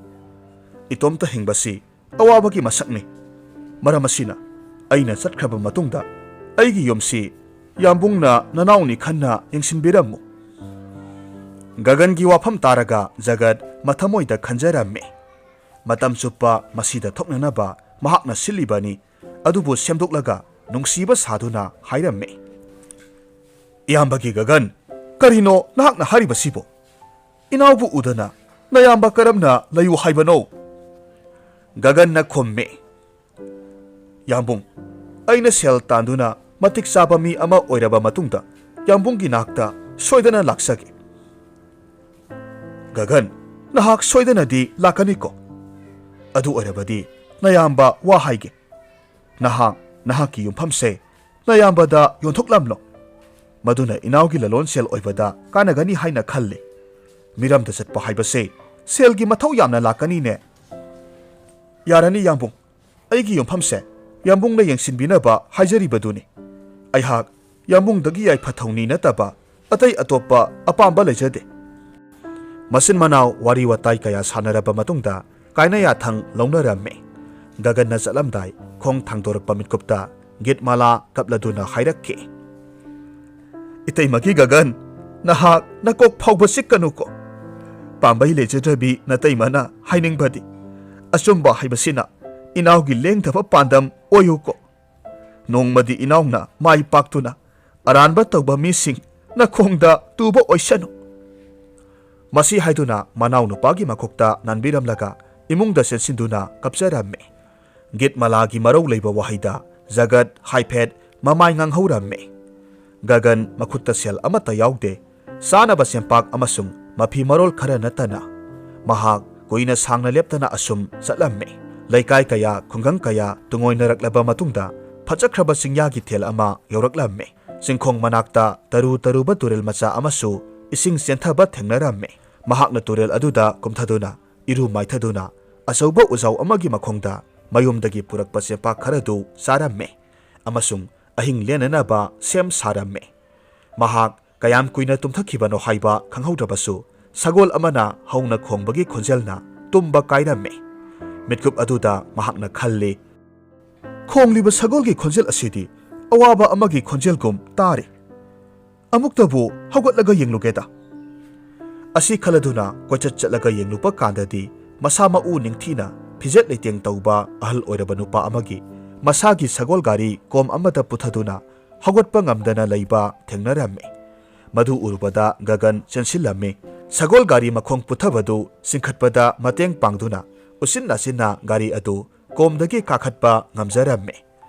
ꯏꯇꯣꯝꯇ ꯍꯤꯡꯕꯁꯤ ꯑꯋꯥꯕꯒꯤ ꯃꯁꯛꯅꯤ꯫ ꯃꯔꯝ ꯑꯁꯤꯅ ꯑꯩꯅ ꯆꯠꯈ꯭ꯔꯕ ꯃꯇꯨꯡꯗ ꯑꯩꯒꯤ ꯌꯨꯝꯁꯤ ꯌꯥꯝꯕꯨꯡꯅ ꯅꯅꯥꯎꯅꯤ ꯈꯟꯅ ꯌꯦꯡꯁꯤꯟꯕꯤꯔꯝꯃꯨ꯫" ꯒꯒꯟꯒꯤ ꯋꯥꯐꯝ ꯇꯥꯔꯒ ꯖꯒꯠ ꯃꯊꯃꯣꯏꯗ ꯈꯟꯖꯔꯝꯃꯤ꯫ ꯃꯇꯝ ꯆꯨꯞꯄ ꯃꯁꯤꯗ ꯊꯣꯛꯅꯅꯕ ꯃꯍꯥꯛꯅ ꯁꯤꯜꯂꯤꯕꯅꯤ꯫ ꯑꯗꯨꯕꯨ ꯁꯦꯝꯗꯣꯛꯂꯒ ꯅꯨꯡꯁꯤꯕ ꯁꯥꯗꯨꯅ ꯍꯥꯏꯔꯝꯃꯤ, "ꯏꯌꯥꯝꯕꯒꯤ ꯒꯒꯟ, ꯀꯔꯤꯅꯣ ꯅꯍꯥꯛꯅ ꯍꯥꯏꯔꯤꯕꯁꯤꯕꯨ? ꯏꯅꯥꯎꯕꯨ ꯎꯗꯅ "ꯅꯌꯥꯝꯕ ꯀꯔꯝꯅ ꯂꯩꯌꯨ ꯍꯥꯏꯕꯅꯣ?" ꯒꯒꯟꯅ ꯈꯨꯝꯃꯤ, "ꯌꯥꯝꯕꯨꯡ, ꯑꯩꯅ ꯁꯦꯜ ꯇꯥꯟꯗꯨꯅ ꯃꯇꯤꯛ ꯆꯥꯕ ꯃꯤ ꯑꯃ ꯑꯣꯏꯔꯕ ꯃꯇꯨꯡꯗ ꯌꯥꯝꯕꯨꯡꯒꯤ ꯅꯥꯛꯇ ꯁꯣꯏꯗꯅ ꯂꯥꯛꯆꯒꯦ꯫" "ꯒꯒꯟ, ꯅꯍꯥꯛ ꯁꯣꯏꯗꯅꯗꯤ ꯂꯥꯛꯀꯅꯤꯀꯣ? ꯑꯗꯨ ꯑꯣꯏꯔꯕꯗꯤ ꯅꯌꯥꯝꯕ ꯋꯥ ꯍꯥꯏꯒꯦ꯫ ꯅꯍꯥꯛ ꯅꯍꯥꯛꯀꯤ ꯌꯨꯝꯐꯝꯁꯦ ꯅꯌꯥꯝꯕꯗ ꯌꯣꯟꯊꯣꯛꯂꯝꯂꯣ꯫ ꯃꯗꯨꯅ ꯏꯅꯥꯎꯒꯤ ꯂꯂꯣꯟꯁꯦꯜ ꯑꯣꯏꯕꯗ ꯀꯥꯟꯅꯒꯅꯤ ꯍꯥꯏꯅ ꯈꯜꯂꯤ꯫ ꯃꯤꯔꯝꯗ ꯆꯠꯄ ꯍꯥꯏꯕꯁꯦ ꯁꯦꯜꯒꯤ ꯃꯊꯧ ꯌꯥꯝꯅ ꯂꯥꯛꯀꯅꯤꯅꯦ꯫" "ꯌꯥꯔꯅꯤ ꯌꯥꯝꯕꯨꯡ, ꯑꯩꯒꯤ ꯌꯨꯝꯐꯝꯁꯦ ꯌꯥꯝꯕꯨꯡꯅ ꯌꯦꯡꯁꯤꯟꯕꯤꯅꯕ ꯍꯥꯏꯖꯔꯤꯕꯗꯨꯅꯤ꯫ ꯑꯩꯍꯥꯛ ꯌꯥꯝꯕꯨꯡꯗꯒꯤ ꯌꯥꯏꯐ ꯊꯧꯅꯤ ꯅꯠꯇꯕ ꯑꯇꯩ ꯑꯇꯣꯞꯄ ꯑꯄꯥꯝꯕ ꯂꯩꯖꯗꯦ꯫" ꯃꯆꯤꯟ ꯃꯅꯥꯎ ꯋꯥꯔꯤ ꯋꯥꯇꯥꯏ ꯀꯌꯥ ꯁꯥꯟꯅꯔꯕ ꯃꯇꯨꯡꯗ ꯀꯥꯏꯅ ꯌꯥꯊꯪ ꯂꯧꯅꯔꯝꯃꯤ꯫ ꯒꯒꯟꯅ ꯆꯠꯂꯝꯗꯥꯏ ꯈꯣꯡ ꯊꯥꯡꯗꯣꯔꯛꯄ ꯃꯤꯠꯀꯨꯞꯇ ꯒꯤꯠꯃꯥꯂꯥ ꯀꯞꯂꯗꯨꯅ ꯍꯥꯏꯔꯛꯈꯤ, "ꯏꯇꯩꯃꯒꯤ ꯒꯒꯟ, ꯅꯍꯥꯛ ꯅꯀꯣꯛ ꯐꯥꯎꯕ ꯆꯤꯛꯀꯅꯨꯀꯣ꯫ ꯄꯥꯝꯕꯩ ꯂꯩꯖꯗ꯭ꯔꯕꯤ ꯅꯇꯩꯃꯅ ꯍꯥꯏꯅꯤꯡꯕꯗꯤ, ꯑꯆꯨꯝꯕ ꯍꯥꯏꯕꯁꯤꯅ ꯏꯅꯥꯎꯒꯤ ꯂꯦꯡꯗꯕ ꯄꯥꯟꯗꯝ ꯑꯣꯏꯌꯨꯀꯣ꯫ ꯅꯣꯡꯃꯗꯤ ꯏꯅꯥꯎꯅ ꯃꯥꯏ ꯄꯥꯛꯇꯨꯅ ꯑꯔꯥꯟꯕ ꯇꯧꯕ ꯃꯤꯁꯤꯡ ꯅꯈꯣꯡꯗ ꯇꯨꯕ ꯑꯣꯏꯁꯅꯨ꯫" ꯃꯁꯤ ꯍꯥꯏꯗꯨꯅ ꯃꯅꯥꯎꯅꯨꯄꯥꯒꯤ ꯃꯈꯣꯛꯇ ꯅꯥꯟꯕꯤꯔꯝꯂꯒ ꯏꯃꯨꯡꯗ ꯆꯦꯟꯁꯤꯟꯗꯨꯅ ꯀꯞꯆꯔꯝꯃꯤ꯫ ꯒꯤꯠꯃꯥꯂꯥꯒꯤ ꯃꯔꯧ ꯂꯩꯕ ꯋꯥꯍꯩꯗ ꯖꯒꯠ ꯍꯥꯏꯐꯦꯠ ꯃꯃꯥꯏ ꯉꯥꯡꯍꯧꯔꯝꯃꯤ꯫ ꯒꯒꯟ ꯃꯈꯨꯠꯇ ꯁꯦꯜ ꯑꯃꯠꯇ ꯌꯥꯎꯗꯦ꯫ ꯆꯥꯅꯕ ꯆꯦꯡꯄꯥꯛ ꯑꯃꯁꯨꯡ ꯃꯐꯤ ꯃꯔꯣꯜ ꯈꯔ ꯅꯠꯇꯅ ꯃꯍꯥꯛ ꯀꯨꯏꯅ ꯁꯥꯡꯅ ꯂꯦꯞꯇꯅ ꯑꯁꯨꯝ ꯆꯠꯂꯝꯃꯤ꯫ ꯂꯩꯀꯥꯏ ꯀꯌꯥ, ꯈꯨꯡꯒꯪ ꯀꯌꯥ ꯇꯨꯡꯑꯣꯏꯅꯔꯛꯂꯕ ꯃꯇꯨꯡꯗ ꯐꯖꯈ꯭ꯔꯕ ꯆꯤꯡꯌꯥꯒꯤ ꯊꯦꯜ ꯑꯃ ꯌꯧꯔꯛꯂꯝꯃꯤ꯫ ꯆꯤꯡꯈꯣꯡ ꯃꯅꯥꯛꯇ ꯇꯔꯨ ꯇꯔꯨꯕ ꯇꯨꯔꯦꯜ ꯃꯆꯥ ꯑꯃꯁꯨ ꯏꯁꯤꯡ ꯆꯦꯟꯊꯕ ꯊꯦꯡꯅꯔꯝꯃꯤ꯫ ꯃꯍꯥꯛꯅ ꯇꯨꯔꯦꯜ ꯑꯗꯨꯗ ꯀꯨꯝꯊꯗꯨꯅ ꯏꯔꯨ ꯃꯥꯏꯊꯗꯨꯅ ꯑꯆꯧꯕ ꯎꯖꯥꯎ ꯑꯃꯒꯤ ꯃꯈꯣꯡꯗ ꯃꯌꯨꯝꯗꯒꯤ ꯄꯨꯔꯛꯄ ꯆꯦꯡꯄꯥꯛ ꯈꯔꯗꯨ ꯆꯥꯔꯝꯃꯤ ꯑꯃꯁꯨꯡ ꯑꯍꯤꯡ ꯂꯦꯟꯅꯅꯕ ꯁꯦꯝ ꯁꯥꯔꯝꯃꯤ꯫ ꯃꯍꯥꯛ ꯀꯌꯥꯝ ꯀꯨꯏꯅ ꯇꯨꯝꯊꯈꯤꯕꯅꯣ ꯍꯥꯏꯕ ꯈꯪꯍꯧꯗ꯭ꯔꯕꯁꯨ, ꯁꯒꯣꯜ ꯑꯃꯅ ꯍꯧꯅ ꯈꯣꯡꯕꯒꯤ ꯈꯣꯟꯖꯦꯜꯅ ꯇꯨꯝꯕ ꯀꯥꯏꯔꯝꯃꯤ꯫ ꯃꯤꯠꯀꯨꯞ ꯑꯗꯨꯗ ꯃꯍꯥꯛꯅ ꯈꯜꯂꯤ, "ꯈꯣꯡꯂꯤꯕ ꯁꯒꯣꯜꯒꯤ ꯈꯣꯟꯖꯦꯜ ꯑꯁꯤꯗꯤ ꯑꯋꯥꯕ ꯑꯃꯒꯤ ꯈꯣꯟꯖꯦꯜꯒꯨꯝ ꯇꯥꯔꯤ꯫ ꯑꯃꯨꯛꯇꯕꯨ ꯍꯧꯒꯠꯂꯒ ꯌꯦꯡꯂꯨꯒꯦꯗ꯫" ꯑꯁꯤ ꯈꯜꯂꯗꯨꯅ ꯀꯣꯏꯆꯠ ꯆꯠꯂꯒ ꯌꯦꯡꯂꯨꯕ ꯀꯥꯟꯗꯗꯤ, ꯃꯁꯥ ꯃꯎ ꯅꯤꯡꯊꯤꯅ ꯐꯤꯖꯦꯠ ꯂꯩꯇꯦꯡ ꯇꯧꯕ ꯑꯍꯜ ꯑꯣꯏꯔꯕ ꯅꯨꯄꯥ ꯑꯃꯒꯤ ꯃꯁꯥꯒꯤ ꯁꯒꯣꯜ ꯒꯥꯔꯤ ꯀꯣꯝ ꯑꯃꯗ ꯄꯨꯊꯗꯨꯅ ꯍꯧꯒꯠꯄ ꯉꯝꯗꯅ ꯂꯩꯕ ꯊꯦꯡꯅꯔꯝꯃꯤ꯫ ꯃꯗꯨ ꯎꯔꯨꯕꯗ ꯒꯒꯟ ꯆꯦꯟꯁꯤꯜꯂꯝꯃꯤ꯫ ꯁꯒꯣꯜ ꯒꯥꯔꯤ ꯃꯈꯣꯡ ꯄꯨꯊꯕꯗꯨ ꯆꯤꯡꯈꯠꯄꯗ ꯃꯇꯦꯡ ꯄꯥꯡꯗꯨꯅ ꯎꯆꯤꯟ ꯅꯥꯆꯤꯟꯅ ꯒꯥꯔꯤ ꯑꯗꯨ ꯀꯣꯝꯗꯒꯤ ꯀꯥꯈꯠꯄ ꯉꯝꯖꯔꯝꯃꯤ꯫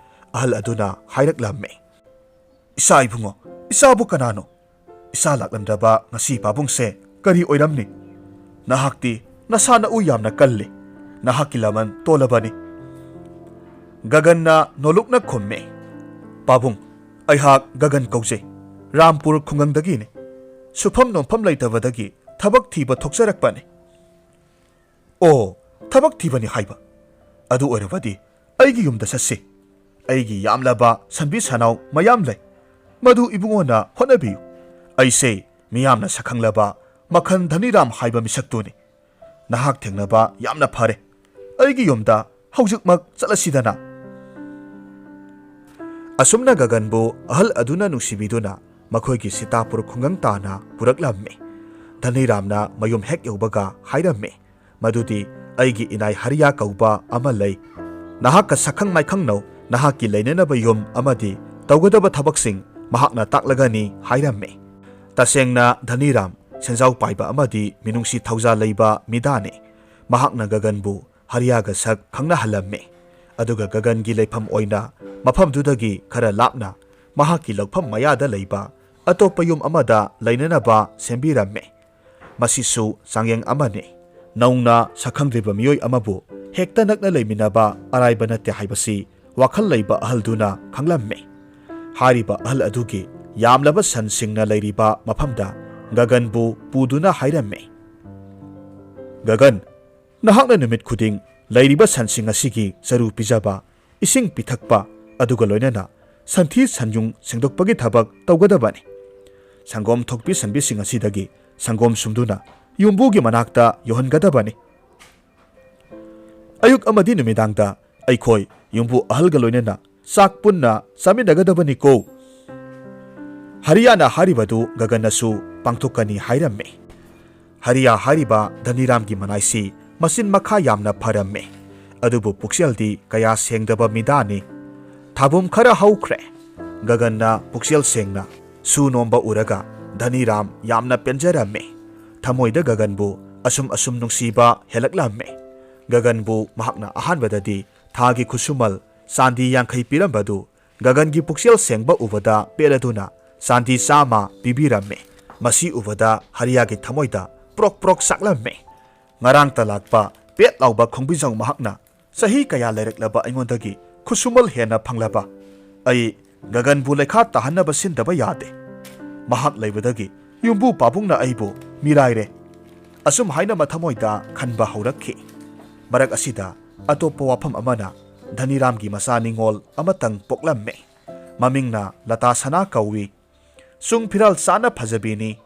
ꯑꯍꯜ ꯑꯗꯨꯅ ꯍꯥꯏꯔꯛꯂꯝꯃꯤ, "ꯏꯆꯥ ꯏꯕꯨꯡꯉꯣ, ꯏꯆꯥꯕꯨ ꯀꯅꯥꯅꯣ? ꯏꯆꯥ ꯂꯥꯛꯂꯝꯗ꯭ꯔꯕ ꯉꯁꯤ ꯄꯥꯕꯨꯡꯁꯦ ꯀꯔꯤ ꯑꯣꯏꯔꯝꯅꯤ? ꯅꯍꯥꯛꯇꯤ ꯅꯁꯥ ꯅꯎ ꯌꯥꯝꯅ ꯀꯜꯂꯤ꯫ ꯅꯍꯥꯛꯀꯤ ꯂꯃꯟ ꯇꯣꯜꯂꯕꯅꯤ꯫" ꯒꯒꯟꯅ ꯅꯣꯂꯨꯛꯅ ꯈꯨꯝꯃꯤ, "ꯄꯥꯕꯨꯡ, ꯑꯩꯍꯥꯛ ꯒꯒꯟ ꯀꯧꯖꯩ꯫ ꯔꯥꯝꯄꯨꯔ ꯈꯨꯡꯒꯪꯗꯒꯤꯅꯤ꯫ ꯁꯨꯐꯝ ꯅꯣꯝꯐꯝ ꯂꯩꯇꯕꯗꯒꯤ ꯊꯕꯛ ꯊꯤꯕ ꯊꯣꯛꯆꯔꯛꯄꯅꯤ꯫" "ꯑꯣ, ꯊꯕꯛ ꯊꯤꯕꯅꯤ ꯍꯥꯏꯕ? ꯑꯗꯨ ꯑꯣꯏꯔꯕꯗꯤ ꯑꯩꯒꯤ ꯌꯨꯝꯗ ꯆꯠꯁꯤ꯫ ꯑꯩꯒꯤ ꯌꯥꯝꯂꯕ ꯁꯟꯕꯤ ꯁꯟꯅꯥꯎ ꯃꯌꯥꯝ ꯂꯩ꯫ ꯃꯗꯨ ꯏꯕꯨꯡꯉꯣꯅ ꯍꯣꯠꯅꯕꯤꯌꯨ꯫ ꯑꯩꯁꯦ ꯃꯤꯌꯥꯝꯅ ꯁꯛꯈꯪꯂꯕ ꯃꯈꯟ ꯙꯅꯤꯔꯥꯝ ꯍꯥꯏꯕ ꯃꯤꯁꯛꯇꯨꯅꯤ꯫ ꯅꯍꯥꯛ ꯊꯦꯡꯅꯕ ꯌꯥꯝꯅ ꯐꯔꯦ꯫ ꯑꯩꯒꯤ ꯌꯨꯝꯗ ꯍꯧꯖꯤꯛꯃꯛ ꯆꯠꯂꯁꯤꯗꯅ꯫" ꯑꯁꯨꯝꯅ ꯒꯒꯟꯕꯨ ꯑꯍꯜ ꯑꯗꯨꯅ ꯅꯨꯡꯁꯤꯕꯤꯗꯨꯅ ꯃꯈꯣꯏꯒꯤ ꯁꯤꯇꯥꯄꯨꯔ ꯈꯨꯡꯒꯪ ꯇꯥꯅ ꯄꯨꯔꯛꯂꯝꯃꯤ꯫ ꯙꯅꯤꯔꯥꯝꯅ ꯃꯌꯨꯝ ꯍꯦꯛ ꯌꯧꯕꯒ ꯍꯥꯏꯔꯝꯃꯤ, "ꯃꯗꯨꯗꯤ ꯑꯩꯒꯤ ꯏꯅꯥꯏ ꯍꯔꯤꯌꯥ ꯀꯧꯕ ꯑꯃ ꯂꯩ꯫ ꯅꯍꯥꯛꯀ ꯁꯛꯈꯪ ꯃꯥꯏꯈꯪꯅꯧ, ꯅꯍꯥꯛꯀꯤ ꯂꯩꯅꯅꯕ ꯌꯨꯝ ꯑꯃꯗꯤ ꯇꯧꯒꯗꯕ ꯊꯕꯛꯁꯤꯡ ꯃꯍꯥꯛꯅ ꯇꯥꯛꯂꯒꯅꯤ" ꯍꯥꯏꯔꯝꯃꯤ꯫ ꯇꯁꯦꯡꯅ ꯙꯅꯤꯔꯥꯝ ꯁꯦꯟꯖꯥꯎ ꯄꯥꯏꯕ ꯑꯃꯗꯤ ꯃꯤꯅꯨꯡꯁꯤ ꯊꯧꯖꯥꯜ ꯂꯩꯕ ꯃꯤꯗꯥꯅꯤ꯫ ꯃꯍꯥꯛꯅ ꯒꯒꯟꯕꯨ ꯍꯔꯤꯌꯥꯒ ꯁꯛ ꯈꯪꯅꯍꯜꯂꯝꯃꯤ꯫ ꯑꯗꯨꯒ ꯒꯒꯟꯒꯤ ꯂꯩꯐꯝ ꯑꯣꯏꯅ ꯃꯐꯝꯗꯨꯗꯒꯤ ꯈꯔ ꯂꯥꯞꯅ ꯃꯍꯥꯛꯀꯤ ꯂꯧꯐꯝ ꯃꯌꯥꯗ ꯂꯩꯕ ꯑꯇꯣꯞꯄ ꯌꯨꯝ ꯑꯃꯗ ꯂꯩꯅꯅꯕ ꯁꯦꯝꯕꯤꯔꯝꯃꯤ꯫ ꯃꯁꯤꯁꯨ ꯆꯥꯡꯌꯦꯡ ꯑꯃꯅꯤ꯫ ꯅꯧꯅ ꯁꯛꯈꯪꯗ꯭ꯔꯤꯕ ꯃꯤꯑꯣꯏ ꯑꯃꯕꯨ ꯍꯦꯛꯇ ꯅꯛꯅ ꯂꯩꯃꯤꯟꯅꯕ ꯑꯔꯥꯏꯕ ꯅꯠꯇꯦ ꯍꯥꯏꯕꯁꯤ ꯋꯥꯈꯜ ꯂꯩꯕ ꯑꯍꯜꯗꯨꯅ ꯈꯪꯂꯝꯃꯤ꯫ ꯍꯥꯏꯔꯤꯕ ꯑꯍꯜ ꯑꯗꯨꯒꯤ ꯌꯥꯝꯂꯕ ꯁꯟꯁꯤꯡꯅ ꯂꯩꯔꯤꯕ ꯃꯐꯝꯗ ꯒꯒꯟꯕꯨ ꯄꯨꯗꯨꯅ ꯍꯥꯏꯔꯝꯃꯤ, "ꯒꯒꯟ, ꯅꯍꯥꯛꯅ ꯅꯨꯃꯤꯠ ꯈꯨꯗꯤꯡ ꯂꯩꯔꯤꯕ ꯁꯟꯁꯤꯡ ꯑꯁꯤꯒꯤ ꯆꯔꯨ ꯄꯤꯖꯕ, ꯏꯁꯤꯡ ꯄꯤꯊꯛꯄ, ꯑꯗꯨꯒ ꯂꯣꯏꯅꯅ ꯁꯟꯊꯤ ꯁꯟꯌꯨꯡ ꯁꯦꯡꯗꯣꯛꯄꯒꯤ ꯊꯕꯛ ꯇꯧꯒꯗꯕꯅꯤ꯫ ꯁꯪꯒꯣꯝ ꯊꯣꯛꯄꯤ ꯁꯟꯕꯤꯁꯤꯡ ꯑꯁꯤꯗꯒꯤ ꯁꯪꯒꯣꯝ ꯁꯨꯝꯗꯨꯅ ꯌꯨꯝꯕꯨꯒꯤ ꯃꯅꯥꯛꯇ ꯌꯧꯍꯟꯒꯗꯕꯅꯤ꯫ ꯑꯌꯨꯛ ꯑꯃꯗꯤ ꯅꯨꯃꯤꯗꯥꯡꯗ ꯑꯩꯈꯣꯏ ꯌꯨꯝꯕꯨ ꯑꯍꯜꯒ ꯂꯣꯏꯅꯅ ꯆꯥꯛ ꯄꯨꯟꯅ ꯆꯥꯃꯤꯟꯅꯒꯗꯕꯅꯤꯀꯣ꯫" ꯍꯔꯤꯌꯥꯅ ꯍꯥꯏꯔꯤꯕꯗꯨ ꯒꯒꯟꯅꯁꯨ ꯄꯥꯡꯊꯣꯛꯀꯅꯤ ꯍꯥꯏꯔꯝꯃꯤ꯫ ꯍꯔꯤꯌꯥ ꯍꯥꯏꯔꯤꯕ ꯙꯅꯤꯔꯥꯝꯒꯤ ꯃꯅꯥꯏꯁꯤ ꯃꯆꯤꯟ ꯃꯈꯥ ꯌꯥꯝꯅ ꯐꯔꯝꯃꯤ꯫ ꯑꯗꯨꯕꯨ ꯄꯨꯛꯆꯦꯜꯗꯤ ꯀꯌꯥ ꯁꯦꯡꯗꯕ ꯃꯤꯗꯥꯅꯤ꯫ ꯊꯥꯕꯨꯝ ꯈꯔ ꯍꯧꯈ꯭ꯔꯦ꯫ ꯒꯒꯟꯅ ꯄꯨꯛꯆꯦꯜ ꯁꯦꯡꯅ ꯁꯨ ꯅꯣꯝꯕ ꯎꯔꯒ ꯙꯅꯤꯔꯥꯝ ꯌꯥꯝꯅ ꯄꯦꯟꯖꯔꯝꯃꯤ꯫ ꯊꯃꯣꯏꯗ ꯒꯒꯟꯕꯨ ꯑꯁꯨꯝ ꯑꯁꯨꯝ ꯅꯨꯡꯁꯤꯕ ꯍꯦꯜꯂꯛꯂꯝꯃꯦ꯫ ꯒꯒꯟꯕꯨ ꯃꯍꯥꯛꯅ ꯑꯍꯥꯟꯕꯗꯗꯤ ꯊꯥꯒꯤ ꯈꯨꯠꯁꯨꯃꯜ ꯆꯥꯟꯗꯤ ꯌꯥꯡꯈꯩ ꯄꯤꯔꯝꯕꯗꯨ ꯒꯒꯟꯒꯤ ꯄꯨꯛꯆꯦꯜ ꯁꯦꯡꯕ ꯎꯕꯗ ꯄꯦꯜꯂꯗꯨꯅ ꯆꯥꯟꯗꯤ ꯆꯥꯝꯃ ꯄꯤꯕꯤꯔꯝꯃꯦ꯫ ꯃꯁꯤ ꯎꯕꯗ ꯍꯔꯤꯌꯥꯒꯤ ꯊꯃꯣꯏꯗ ꯄ꯭ꯔꯣꯛ ꯄ꯭ꯔꯣꯛ ꯆꯥꯛꯂꯝꯃꯦ꯫ ꯉꯔꯥꯡꯇ ꯂꯥꯛꯄ ꯄꯦꯠ ꯂꯥꯎꯕ ꯈꯣꯡꯕꯤꯖꯥꯎ ꯃꯍꯥꯛꯅ ꯆꯍꯤ ꯀꯌꯥ ꯂꯩꯔꯛꯂꯕ ꯑꯩꯉꯣꯟꯗꯒꯤ ꯈꯨꯠꯁꯨꯃꯜ ꯍꯦꯟꯅ ꯐꯪꯂꯕ꯫ ꯑꯩ ꯒꯒꯟꯕꯨ ꯂꯩꯈꯥ ꯇꯥꯍꯟꯅꯕ ꯁꯤꯟꯗꯕ ꯌꯥꯗꯦ꯫ ꯃꯍꯥꯛ ꯂꯩꯕꯗꯒꯤ ꯌꯨꯝꯕꯨ ꯄꯥꯕꯨꯡꯅ ꯑꯩꯕꯨ ꯃꯤꯔꯥꯏꯔꯦ꯫ ꯑꯁꯨꯝ ꯍꯥꯏꯅ ꯃꯊꯃꯣꯏꯗ ꯈꯟꯕ ꯍꯧꯔꯛꯈꯤ꯫ ꯃꯔꯛ ꯑꯁꯤꯗ ꯑꯇꯣꯞꯄ ꯋꯥꯐꯝ ꯑꯃꯅ ꯙꯅꯤꯔꯥꯝꯒꯤ ꯃꯆꯥ ꯅꯤꯉꯣꯜ ꯑꯃꯇꯪ ꯄꯣꯛꯂꯝꯃꯦ꯫ ꯃꯃꯤꯡꯅ ꯂꯇꯥ ꯁꯅꯥ ꯀꯧꯏ꯫ ꯆꯨꯡ ꯐꯤꯔꯥꯜ ꯆꯥꯅ ꯐꯖꯕꯤꯅꯤ꯫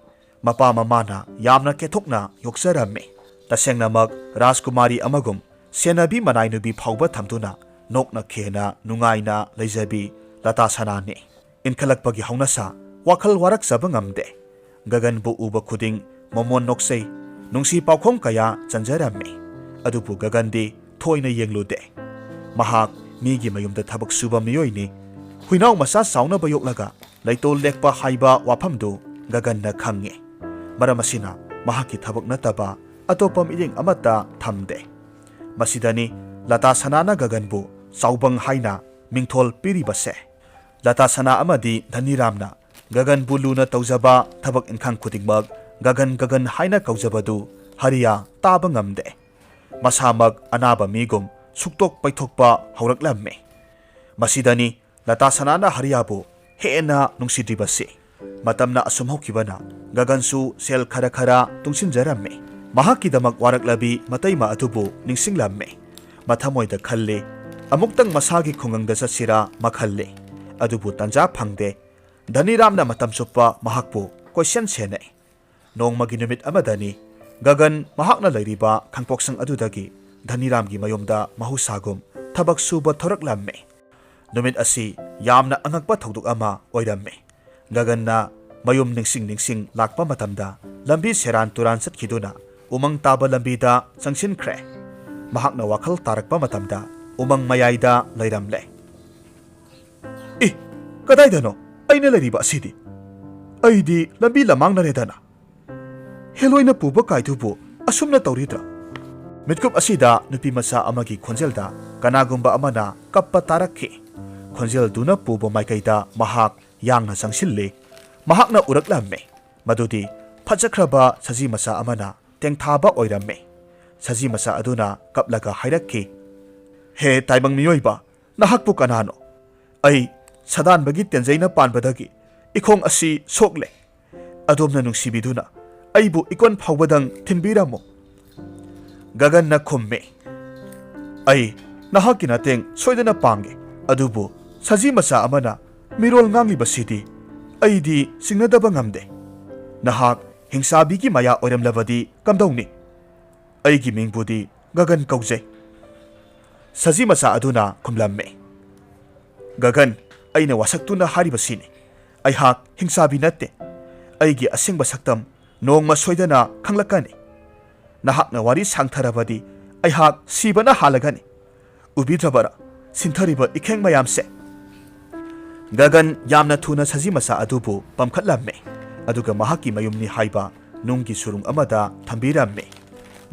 ꯃꯄꯥ ꯃꯃꯥꯅ ꯌꯥꯝꯅ ꯀꯦꯊꯣꯛꯅ ꯌꯣꯛꯆꯔꯝꯃꯤ꯫ ꯇꯁꯦꯡꯅꯃꯛ ꯔꯥꯖꯀꯨꯃꯥꯔꯤ ꯑꯃꯒꯨꯝ ꯁꯦꯟꯅꯕꯤ ꯃꯅꯥꯏ ꯅꯨꯄꯤ ꯐꯥꯎꯕ ꯊꯝꯗꯨꯅ ꯅꯣꯛꯅ ꯈꯦꯅ ꯅꯨꯡꯉꯥꯏꯅ ꯂꯩꯖꯕꯤ ꯂꯇꯥ ꯁꯅꯥꯅꯤ꯫ ꯏꯟꯈꯠꯂꯛꯄꯒꯤ ꯍꯧꯅꯁꯥ ꯋꯥꯈꯜ ꯋꯥꯔꯛꯆꯕ ꯉꯝꯗꯦ꯫ ꯒꯒꯟꯕꯨ ꯎꯕ ꯈꯨꯗꯤꯡ ꯃꯣꯃꯣꯟ ꯅꯣꯛꯆꯩ꯫ ꯅꯨꯡꯁꯤ ꯄꯥꯎꯈꯣꯡ ꯀꯌꯥ ꯆꯟꯖꯔꯝꯃꯤ꯫ ꯑꯗꯨꯕꯨ ꯒꯒꯟꯗꯤ ꯊꯣꯏꯅ ꯌꯦꯡꯂꯨꯗꯦ꯫ ꯃꯍꯥꯛ ꯃꯤꯒꯤ ꯃꯌꯨꯝꯗ ꯊꯕꯛ ꯁꯨꯕ ꯃꯤꯑꯣꯏꯅꯤ꯫ ꯍꯨꯏꯅꯥꯎ ꯃꯆꯥ ꯆꯥꯎꯅꯕ ꯌꯣꯛꯂꯒ ꯂꯩꯇꯣꯜ ꯂꯦꯛꯄ ꯍꯥꯏꯕ ꯋꯥꯐꯝꯗꯨ ꯒꯒꯟꯅ ꯈꯪꯉꯤ꯫ ꯃꯔꯝ ꯑꯁꯤꯅ ꯃꯍꯥꯛꯀꯤ ꯊꯕꯛ ꯅꯠꯇꯕ ꯑꯇꯣꯞꯄ ꯃꯤꯠꯌꯦꯡ ꯑꯃꯠꯇ ꯊꯝꯗꯦ꯫ ꯃꯁꯤꯗꯅꯤ ꯂꯇꯥ ꯁꯅꯥꯅ ꯒꯒꯟꯕꯨ ꯆꯥꯎꯕꯪ ꯍꯥꯏꯅ ꯃꯤꯡꯊꯣꯜ ꯄꯤꯔꯤꯕꯁꯦ꯫ ꯂꯇꯥ ꯁꯅꯥ ꯑꯃꯗꯤ ꯙꯅꯤꯔꯥꯝꯅ ꯒꯒꯟꯕꯨ ꯂꯨꯅ ꯇꯧꯖꯕ ꯊꯕꯛ ꯏꯪꯈꯥꯡ ꯈꯨꯗꯤꯡꯃꯛ ꯒꯒꯟ ꯒꯒꯟ ꯍꯥꯏꯅ ꯀꯧꯖꯕꯗꯨ ꯍꯔꯤꯌꯥ ꯇꯥꯕ ꯉꯝꯗꯦ꯫ ꯃꯁꯥꯃꯛ ꯑꯅꯥꯕ ꯃꯤꯒꯨꯝ ꯁꯨꯛꯇꯣꯛ ꯄꯩꯊꯣꯛꯄ ꯍꯧꯔꯛꯂꯝꯃꯤ꯫ ꯃꯁꯤꯗꯅꯤ ꯂꯇꯥ ꯁꯅꯥꯅ ꯍꯔꯤꯌꯥꯕꯨ ꯍꯦꯟꯅ ꯅꯨꯡꯁꯤꯗ꯭ꯔꯤꯕꯁꯤ꯫ ꯃꯇꯝꯅ ꯑꯁꯨꯝ ꯍꯧꯈꯤꯕꯅ ꯒꯒꯟꯁꯨ ꯁꯦꯜ ꯈꯔ ꯈꯔ ꯇꯨꯡꯁꯤꯟꯖꯔꯝꯃꯤ꯫ ꯃꯍꯥꯛꯀꯤꯗꯃꯛ ꯋꯥꯔꯛꯂꯕꯤ ꯃꯇꯩꯃ ꯑꯗꯨꯕꯨ ꯅꯤꯡꯁꯤꯡꯂꯝꯃꯤ꯫ ꯃꯊꯃꯣꯏꯗ ꯈꯜꯂꯤ, ꯑꯃꯨꯛꯇꯪ ꯃꯁꯥꯒꯤ ꯈꯨꯡꯒꯪꯗ ꯆꯠꯁꯤꯔꯥ ꯃꯈꯜꯂꯤ꯫ ꯑꯗꯨꯕꯨ ꯇꯟꯖꯥ ꯐꯪꯗꯦ꯫ ꯙꯅꯤꯔꯥꯝꯅ ꯃꯇꯝ ꯆꯨꯞꯄ ꯃꯍꯥꯛꯄꯨ ꯀꯣꯏꯁꯦꯟ ꯁꯦꯟꯅꯩ꯫ ꯅꯣꯡꯃꯒꯤ ꯅꯨꯃꯤꯠ ꯑꯃꯗꯅꯤ ꯒꯒꯟ ꯃꯍꯥꯛꯅ ꯂꯩꯔꯤꯕ ꯈꯥꯡꯄꯣꯛꯁꯪ ꯑꯗꯨꯗꯒꯤ ꯙꯅꯤꯔꯥꯝꯒꯤ ꯃꯌꯨꯝꯗ ꯃꯍꯧꯁꯥꯒꯨꯝ ꯊꯕꯛ ꯁꯨꯕ ꯊꯣꯔꯛꯂꯝꯃꯤ꯫ ꯅꯨꯃꯤꯠ ꯑꯁꯤ ꯌꯥꯝꯅ ꯑꯉꯛꯄ ꯊꯧꯗꯣꯛ ꯑꯃ ꯑꯣꯏꯔꯝꯃꯤ꯫ ꯒꯒꯟꯅ ꯃꯌꯨꯝ ꯅꯤꯡꯁꯤꯡ ꯅꯤꯡꯁꯤꯡ ꯂꯥꯛꯄ ꯃꯇꯝꯗ ꯂꯝꯕꯤ ꯁꯦꯔꯥꯟ ꯇꯨꯔꯥꯟ ꯆꯠꯈꯤꯗꯨꯅ ꯎꯃꯪ ꯇꯥꯕ ꯂꯝꯕꯤꯗ ꯆꯪꯁꯤꯟꯈ꯭ꯔꯦ꯫ ꯃꯍꯥꯛꯅ ꯋꯥꯈꯜ ꯇꯥꯔꯛꯄ ꯃꯇꯝꯗ ꯎꯃꯪ ꯃꯌꯥꯏꯗ ꯂꯩꯔꯝꯂꯦ꯫ "ꯏ, ꯀꯗꯥꯏꯗꯅꯣ ꯑꯩꯅ ꯂꯩꯔꯤꯕ ꯑꯁꯤꯗꯤ? ꯑꯩꯗꯤ ꯂꯝꯕꯤ ꯂꯃꯥꯡꯅꯔꯦꯗꯅ!" ꯍꯦꯂꯣꯏꯅ ꯄꯨꯕ ꯀꯥꯏꯗꯨꯕꯨ ꯑꯁꯨꯝꯅ ꯇꯧꯔꯤꯗ꯭ꯔꯥ? ꯃꯤꯠꯀꯨꯞ ꯑꯁꯤꯗ ꯅꯨꯄꯤ ꯃꯆꯥ ꯑꯃꯒꯤ ꯈꯣꯟꯖꯦꯜꯗ ꯀꯅꯥꯒꯨꯝꯕ ꯑꯃꯅ ꯀꯞꯄ ꯇꯥꯔꯛꯈꯤ꯫ ꯈꯣꯟꯖꯦꯜꯗꯨꯅ ꯄꯨꯕ ꯃꯥꯏꯀꯩꯗ ꯃꯍꯥꯛ ꯌꯥꯡꯅ ꯆꯪꯁꯤꯜꯂꯤ꯫ ꯃꯍꯥꯛꯅ ꯎꯔꯛꯂꯝꯃꯤ꯫ ꯃꯗꯨꯗꯤ ꯐꯖꯈ꯭ꯔꯕ ꯁꯖꯤ ꯃꯆꯥ ꯑꯃꯅ ꯇꯦꯡꯊꯥꯕ ꯑꯣꯏꯔꯝꯃꯤ꯫ ꯁꯖꯤ ꯃꯆꯥ ꯑꯗꯨꯅ ꯀꯞꯂꯒ ꯍꯥꯏꯔꯛꯈꯤ, "ꯍꯦ ꯇꯥꯏꯕꯪ ꯃꯤꯑꯣꯏꯕ, ꯅꯍꯥꯛꯄꯨ ꯀꯅꯥꯅꯣ? ꯑꯩ ꯁꯗꯥꯟꯕꯒꯤ ꯇꯦꯟꯖꯩꯅ ꯄꯥꯟꯕꯗꯒꯤ ꯏꯈꯣꯡ ꯑꯁꯤ ꯁꯣꯛꯂꯦ꯫ ꯑꯗꯣꯝꯅ ꯅꯨꯡꯁꯤꯕꯤꯗꯨꯅ ꯑꯩꯕꯨ ꯏꯀꯣꯟ ꯐꯥꯎꯕꯗꯪ ꯊꯤꯟꯕꯤꯔꯝꯃꯨ꯫" ꯒꯒꯟꯅ ꯈꯨꯝꯃꯤ, "ꯑꯩ ꯅꯍꯥꯛꯀꯤ ꯃꯇꯦꯡ ꯁꯣꯏꯗꯅ ꯄꯥꯡꯒꯦ, ꯑꯗꯨꯕꯨ ꯁꯖꯤ ꯃꯆꯥ ꯑꯃꯅ ꯃꯤꯔꯣꯜ ꯉꯥꯡꯂꯤꯕꯁꯤꯗꯤ ꯑꯩꯗꯤ ꯆꯤꯡꯅꯗꯕ ꯉꯝꯗꯦ꯫ ꯅꯍꯥꯛ ꯍꯤꯡꯁꯥꯕꯤꯒꯤ ꯃꯌꯥ ꯑꯣꯏꯔꯝꯂꯕꯗꯤ ꯀꯝꯗꯧꯅꯤ? ꯑꯩꯒꯤ ꯃꯤꯡꯕꯨꯗꯤ ꯒꯒꯟ ꯀꯧꯖꯩ꯫" ꯁꯖꯤ ꯃꯆꯥ ꯑꯗꯨꯅ ꯈꯨꯝꯂꯝꯃꯤ, "ꯒꯒꯟ, ꯑꯩꯅ ꯋꯥꯁꯛꯇꯨꯅ ꯍꯥꯏꯔꯤꯕꯁꯤꯅꯤ꯫ ꯑꯩꯍꯥꯛ ꯍꯤꯡꯁꯥꯕꯤ ꯅꯠꯇꯦ꯫ ꯑꯩꯒꯤ ꯑꯁꯦꯡꯕ ꯁꯛꯇꯝ ꯅꯣꯡꯃ ꯁꯣꯏꯗꯅ ꯈꯪꯂꯛꯀꯅꯤ꯫ ꯅꯍꯥꯛꯅ ꯋꯥꯔꯤ ꯁꯥꯡꯊꯔꯕꯗꯤ ꯑꯩꯍꯥꯛ ꯁꯤꯕꯅ ꯍꯥꯜꯂꯒꯅꯤ꯫ ꯎꯕꯤꯗ꯭ꯔꯕꯔꯥ ꯁꯤꯟꯊꯔꯤꯕ ꯏꯈꯦꯡ ꯃꯌꯥꯝꯁꯦ?" ꯒꯒꯟ ꯌꯥꯝꯅ ꯊꯨꯅ ꯁꯖꯤ ꯃꯆꯥ ꯑꯗꯨꯕꯨ ꯄꯝꯈꯠꯂꯝꯃꯤ, ꯑꯗꯨꯒ ꯃꯍꯥꯛꯀꯤ ꯃꯌꯨꯝꯅꯤ ꯍꯥꯏꯕ ꯅꯨꯡꯒꯤ ꯁꯨꯔꯨꯡ ꯑꯃꯗ ꯊꯝꯕꯤꯔꯝꯃꯤ꯫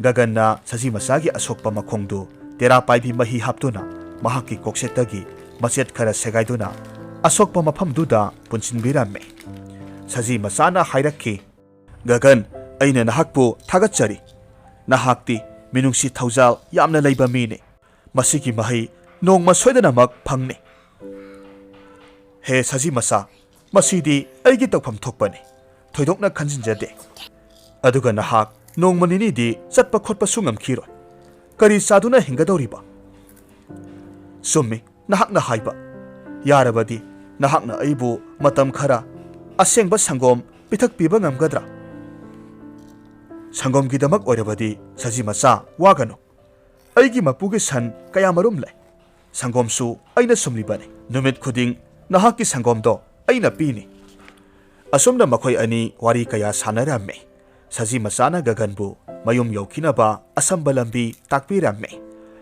ꯒꯒꯟꯅ ꯁꯖꯤ ꯃꯆꯥꯒꯤ ꯑꯁꯣꯛꯄ ꯃꯈꯣꯡꯗꯨ ꯇꯦꯔꯥ ꯄꯥꯏꯕꯤ ꯃꯍꯤ ꯍꯥꯞꯇꯨꯅ ꯃꯍꯥꯛꯀꯤ ꯀꯣꯛꯁꯦꯠꯇꯒꯤ ꯃꯆꯦꯠ ꯈꯔ ꯁꯦꯒꯥꯏꯗꯨꯅ ꯑꯁꯣꯛꯄ ꯃꯐꯝꯗꯨꯗ ꯄꯨꯟꯁꯤꯟꯕꯤꯔꯝꯃꯤ꯫ ꯁꯖꯤ ꯃꯆꯥꯅ ꯍꯥꯏꯔꯛꯈꯤ, "ꯒꯒꯟ, ꯑꯩꯅ ꯅꯍꯥꯛꯄꯨ ꯊꯥꯒꯠꯆꯔꯤ꯫ ꯅꯍꯥꯛꯇꯤ ꯃꯤꯅꯨꯡꯁꯤ ꯊꯧꯖꯥꯜ ꯌꯥꯝꯅ ꯂꯩꯕ ꯃꯤꯅꯤ꯫ ꯃꯁꯤꯒꯤ ꯃꯍꯩ ꯅꯣꯡꯃ ꯁꯣꯏꯗꯅꯃꯛ ꯐꯪꯅꯤ꯫ ꯍꯦ ꯁꯖꯤ ꯃꯆꯥ, ꯃꯁꯤꯗꯤ ꯑꯩꯒꯤ ꯇꯧꯐꯝ ꯊꯣꯛꯄꯅꯤ꯫ ꯊꯣꯏꯗꯣꯛꯅ ꯈꯟꯖꯤꯟꯖꯗꯦ꯫ ꯑꯗꯨꯒ ꯅꯍꯥꯛ ꯅꯣꯡꯃ ꯅꯤꯅꯤꯗꯤ ꯆꯠꯄ ꯈꯣꯠꯄꯁꯨ ꯉꯝꯈꯤꯔꯣꯏ꯫ ꯀꯔꯤ ꯆꯥꯗꯨꯅ ꯍꯤꯡꯒꯗꯧꯔꯤꯕ?" "ꯆꯨꯝꯃꯤ ꯅꯍꯥꯛꯅ ꯍꯥꯏꯕ꯫ ꯌꯥꯔꯕꯗꯤ ꯅꯍꯥꯛꯅ ꯑꯩꯕꯨ ꯃꯇꯝ ꯈꯔ ꯑꯁꯦꯡꯕ ꯁꯪꯒꯣꯝ ꯄꯤꯊꯛꯄꯤꯕ ꯉꯝꯒꯗ꯭ꯔꯥ?" "ꯁꯪꯒꯣꯝꯒꯤꯗꯃꯛ ꯑꯣꯏꯔꯕꯗꯤ ꯁꯖꯤ ꯃꯆꯥ ꯋꯥꯒꯅꯨ꯫ ꯑꯩꯒꯤ ꯃꯄꯨꯒꯤ ꯁꯟ ꯀꯌꯥꯃꯔꯨꯝ ꯂꯩ꯫ ꯁꯪꯒꯣꯝꯁꯨ ꯑꯩꯅ ꯁꯨꯝꯂꯤꯕꯅꯤ꯫ ꯅꯨꯃꯤꯠ ꯈꯨꯗꯤꯡ ꯅꯍꯥꯛꯀꯤ ꯁꯪꯒꯣꯝꯗꯣ ꯑꯩꯅ ꯄꯤꯅꯤ꯫" ꯑꯁꯨꯝꯅ ꯃꯈꯣꯏ ꯑꯅꯤ ꯋꯥꯔꯤ ꯀꯌꯥ ꯁꯥꯟꯅꯔꯝꯃꯤ꯫ ꯁꯖꯤ ꯃꯆꯥꯅ ꯒꯒꯟꯕꯨ ꯃꯌꯨꯝ ꯌꯧꯈꯤꯅꯕ ꯑꯁꯝꯕ ꯂꯝꯕꯤ ꯇꯥꯛꯄꯤꯔꯝꯃꯤ꯫